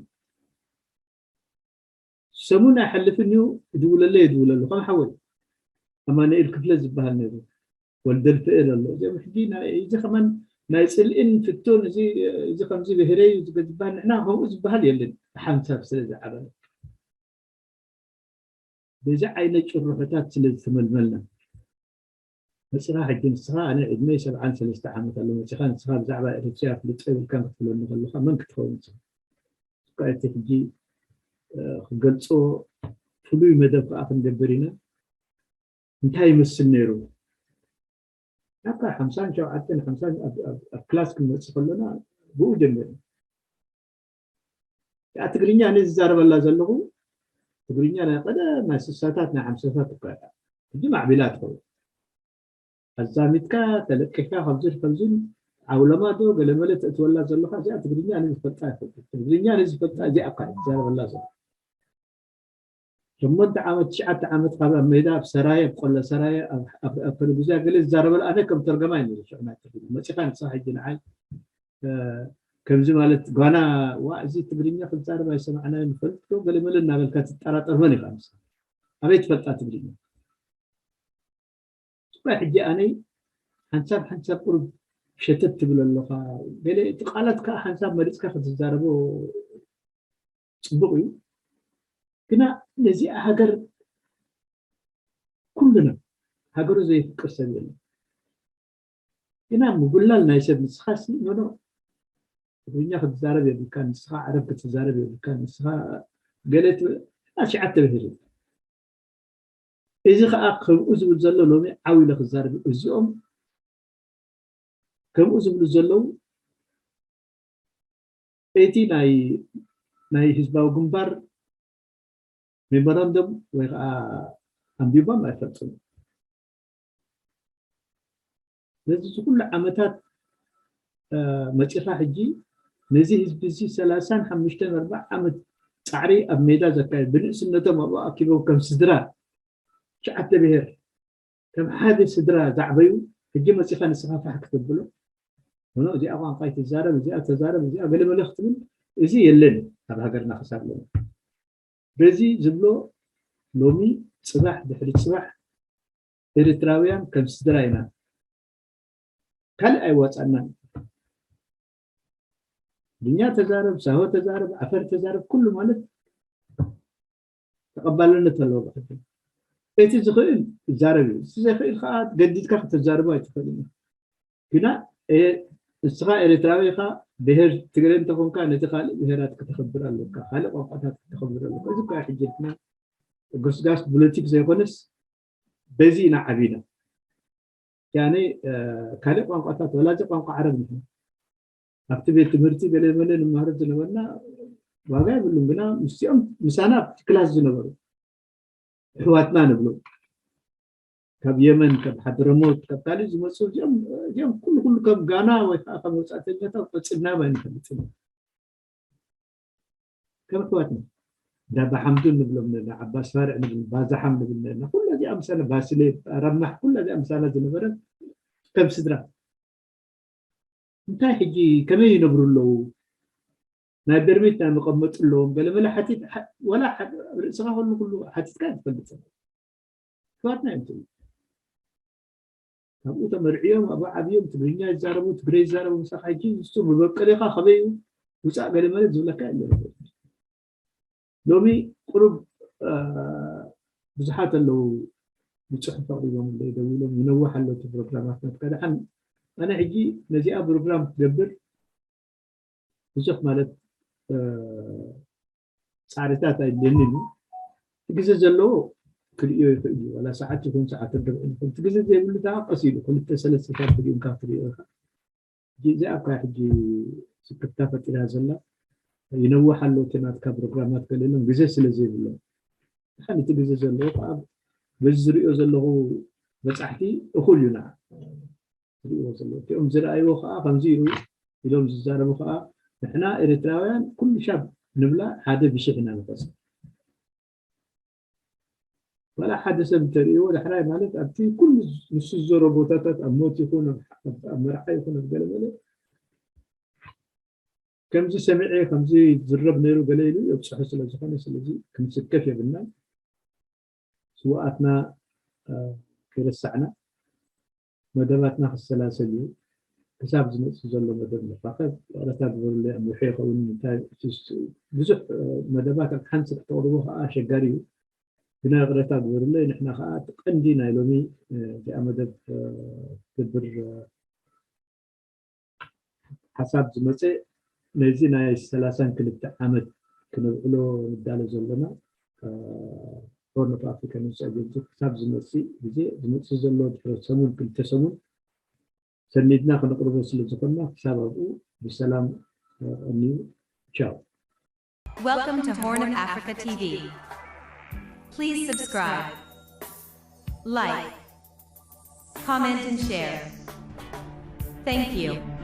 ሰሙን ኣይሓልፍን እዩ፣ ይድውለለይ፣ ይድውለሉ ከም ሓወይ። ኣማኑኤል ክፍለ ዝበሃል ነይሩ፣ ወልደልፍኤል ኣሎ። እዚኦም ሕጂ ናይ፣ እዚ ከማን ናይ ፅልኢን ፍቶን፣ እዚ፣ እዚ ከምዚ ብሄረይ እዩ ዝበሃል፣ ንሕና ከምኡ ዝበሃል የለን። ብሓንሳብ ስለ ዝዓበና፣ በዚ ዓይነት ጭርሖታት ስለ ዝተመልመልና፣ መፂኻ ሕጂ ንስኻ፣ ኣነ ዕድመይ ሰብዓን ሰለስተ ዓመት ኣሎ፣ መፂኻ ንስኻ ብዛዕባ ኤርትራ ፍልጦ የብልካን ክትብለኒ ከለኻ፣ መን ክትኸውን ንስኻ? እኳ እቲ ሕጂ፣ እ፣ ክገልጾ ፍሉይ መደብ ከዓ ክንገብር ኢና። እንታይ ይመስል ነይሩ? ካብ ሓምሳን ሸውዓተን፣ ሓምሳን ኣብ፣ ኣብ፣ ኣብ ክላስ ክንመጽእ ከለና ብኡ ጀሚርና። እታ ትግርኛ ኣነ ዝዛረበላ ዘለኹ፣ ትግርኛ ናይ ቀደም ናይ ስሳታት፣ ናይ ሓምሳታት እኳ እያ። ሕጂ ማዕቢላ ትኸውን። ኣዛሚትካ፣ ተለቂሕካ፣ ከምዚ ከምዚን ዓውለማ ዶ ገለመለ ተእትወላ ዘለኻ፣ እዚኣ ትግርኛ ኣነ ዝፈልጣ ኣይፈልጥን። ትግርኛ ኣነ ዝፈልጣ እዚኣ እኳ እያ ዝዛረበላ ዘሎ። ሸሞንተ ዓመት፣ ትሽዓተ ዓመት ካብ ኣብ ሜዳ፣ ኣብ ሰራየ፣ ኣብ ቆላ ሰራየ፣ ኣብ፣ ኣብ፣ ኣብ ከለጉዛ ገለ ዝዛረበላ፣ ኣነ ከም ተርገማይ ነይረ ሽዑ ናይ ትግርኛ። መጺኻ ንስኻ ሕጂ ንዓይ፣ እ፣ ከምዚ ማለት ጓና፣ ዋ፣ እዚ ትግርኛ ክዛረብ ኣይሰማዕናዮን፣ ንፈልጥ ዶ ገለመለ እናበልካ ትጠራጠር። መን ኢኻ ንስኻ? ኣበይ ትፈልጣ ትግርኛ? እኳ ሕጂ ኣነይ ሓንሳብ ሓንሳብ ቁሩብ ሸተት ትብል ኣለኻ። ገለ እቲ ቃላት ከዓ ሓንሳብ መሪጽካ ክትዛረቦ ጽቡቕ እዩ። ግና ነዚኣ ሃገር ኩልና፣ ሃገሩ ዘይፍቅር ሰብ የለን። ግና ምጉላል ናይ ሰብ፣ ንስኻሲ ኖኖ ትግርኛ ክትዛረብ የብልካን፣ ንስኻ ዓረብ ክትዛረብ የብልካን፣ ንስኻ ገለ ትብል፣ ኣሽዓተ ብሄር እዩ። እዚ ኸዓ ከምኡ ዝብል ዘሎ ሎሚ ዓው ኢለ ክዛረብ፣ እዚኦም ከምኡ ዝብሉ ዘለዉ እቲ ናይ፣ ናይ ህዝባዊ ግንባር ሜሞራንደም ወይ ኸዓ ኣንቢቦም ኣይፈልጡን። ስለዚ እዚ ኩሉ ዓመታት፣ እ፣ መፂኻ ሕጂ ነዚ ህዝቢ እዚ ሰላሳን ሓሙሽተን ኣርባዓ ዓመት ፃዕሪ ኣብ ሜዳ ዘካየድ፣ ብንእስነቶም ኣብኡ ኣኪቦም ከም ስድራ ትሽዓተ ብሄር ከም ሓደ ስድራ ዛዕበዩ፣ ሕጂ መፂኻ ንስኻ ፋሕ ክተብሎ፣ ኖኖ፣ እዚኣ ቋንቋ ኣይትዛረብ፣ እዚኣ ተዛረብ፣ እዚኣ ገለመለ ክትብል፣ እዚ የለን ኣብ ሃገርና ክሳብ ሎሚ። በዚ ዝብሎ ሎሚ፣ ፅባሕ፣ ድሕሪ ፅባሕ ኤርትራውያን ከም ስድራ ኢና። ካልእ ኣይዋፃናን። ትግርኛ ተዛረብ፣ ሳሆ ተዛረብ፣ ዓፈር ተዛረብ፣ ኩሉ ማለት ተቐባልነት ኣለዎ ብሕጊ። እቲ ዝኽእል ይዛረብ እዩ። እቲ ዘይኽእል ከዓ ገዲድካ ከተዛርቦ ኣይትኽእልን ኢኻ። ግና፣ እ፣ ንስኻ ኤርትራዊ ኢኻ፣ ብሄር ትግረ እንተኾንካ ነቲ ካልእ ብሄራት ክተኽብር ኣለካ፣ ካልእ ቋንቋታት ክተኽብር ኣለካ። እዚ እኳ ሕጂ ንሕና ጎስጋስ ፖለቲክ ዘይኮነስ በዚ ኢና ዓቢና። ያኔ፣ እ፣ ካልእ ቋንቋታት፣ ወላ እዚ ቋንቋ ዓረብ ንሕና ኣብቲ ቤት ትምህርቲ ገለ መለ ንመሃሮ ዝነበርና ዋጋ የብሉን። ግና ምስኦም ምሳና ኣብቲ ክላስ ዝነበሩ ኣሕዋትና ንብሎም፣ ካብ የመን፣ ካብ ሓድረሞት፣ ካብ ካልእ ዝመፁ እዚኦም፣ እዚኦም ኩሉ፣ ኩሉ ከም ጋና ወይ ከዓ ከም ወፃእተኛታት ቆፂርናዮም ኣይንፈልጥን። ከም ኣሕዋትና እንዳ ባሓምዱን ንብሎም ነና፣ ዓባስ ፋርዕ ንብል፣ ባዛሓም ንብል ነና፣ ኩላ እዚኣ ምሳና፣ ባስሌ፣ ረማሕ፣ ኩላ እዚኣ ምሳና ዝነበረት ከም ስድራ። እንታይ ሕጂ ከመይ ይነብሩ ኣለዉ? ናይ በርሚት ናይ መቐመጢ ኣለዎም። ገለ መለ ሓቲት፣ ሓ-፣ ወላ ሓ-፣ ርእስኻ ኩሉ፣ ኩሉ ሓቲትካ ኣይትፈልጥን። ኣሕዋትና እዮም እቶም። ካብኡ ተመርዕዮም፣ ኣብኡ ዓብዮም፣ ትግርኛ ይዛረቡ፣ ትግረ ይዛረቡ፣ ምሳኻ ሕጂ ንሱ ብመቀሌኻ ከመይ እዩ? ውፃእ ገለ መለ ዝብለካ የለን። ሎሚ ቁሩብ፣ እ፣ ብዙሓት ኣለዉ ብጽሑፍ ኣቕሪቦምለይ፣ ደዊሎም፣ ይነውሕ ኣሎ እቲ ፕሮግራማት ናትካ። ደሓን ኣነ ሕጂ ነዚኣ ፕሮግራም ክትገብር ብዙሕ ማለት፣ እ፣ ጻዕርታት ኣይድልየንን እዩ። እቲ ግዜ ዘለዎ ክርእዮ ይኽእል እዩ። ዋላ ሰዓት ይኹን ሰዓት ርብዒ ይኹን። እቲ ግዜ ዘይብሉ ደኣ ቀስ ኢሉ ክልተ ሰለስተ ሰዓት ርኢምካ ክትርእዮ ኢኻ። ሕጂ እዚኣ እኳ ሕጂ ስክፍታ ፈጢራ ዘላ። ይነውሕ ኣሎ እቲ ናትካ ፕሮግራማት ገለ ኢሎም ግዜ ስለ ዘይብሎም። ድሓን እቲ ግዜ ዘለዎ ከዓ በዚ ዝሪኦ ዘለኹ በፃሕቲ እኹል እዩ ንዓ ዝሪእዎ ዘለዉ። እቲኦም ዝረኣይዎ ከዓ ከምዚ ኢሉ ኢሎም ዝዛረቡ ከዓ ንሕና ኤርትራውያን ኩሉ ሻብ ንብላ ሓደ ብሽሕ ኢና ንቐፅል። ዋላ ሓደ ሰብ እንተርእይዎ ዳሕራይ ማለት ኣብቲ ኩሉ ንሱ ዝዞሮ ቦታታት ኣብ ሞት ይኹን ኣብ መርዓ ይኹን ኣብ ገለመለ ከምዚ ሰሚዐ ከምዚ ዝረብ ነይሩ ገለ ኢሉ የብፅሑ ስለ ዝኾነ ስለዚ ክንስከፍ የብልናን። ስውኣትና ከይረሳዕና መደባትና ክሰላሰል እዩ። ክሳብ ዝመፅእ ዘሎ መደብ ንራኸብ። ይቕረታ ግበሩለይ ኣብ ምርሑ ይኸውን እንታይ ብዙሕ መደባት ኣብ ሓንቲ ስራሕ ተቕርቦ ከዓ ኣሸጋሪ እዩ። ግና ይቕረታ ግበሩለይ ንሕና ከዓ እቲ ቀንዲ ናይ ሎሚ እዚኣ መደብ ትገብር ሓሳብ ዝመፀ ነዚ ናይ ሰላሳን ክልተ ዓመት ክነብዕሎ ንዳሎ ዘለና ሆርን ኦፍ ኣፍሪካ ኒውስ ኣጀንሲ ክሳብ ዝመፅእ ግዜ ዝመፅእ ዘሎ ድሕሪ ሰሙን ክልተ ሰሙን ሰኒድና ክንቕርቦ ስለ ዝኾንና ክሳብ ኣብኡ ብሰላም እኒዩ ቻው። Welcome to Horn of Africa T V. Please subscribe, like, comment, and share. Thank you.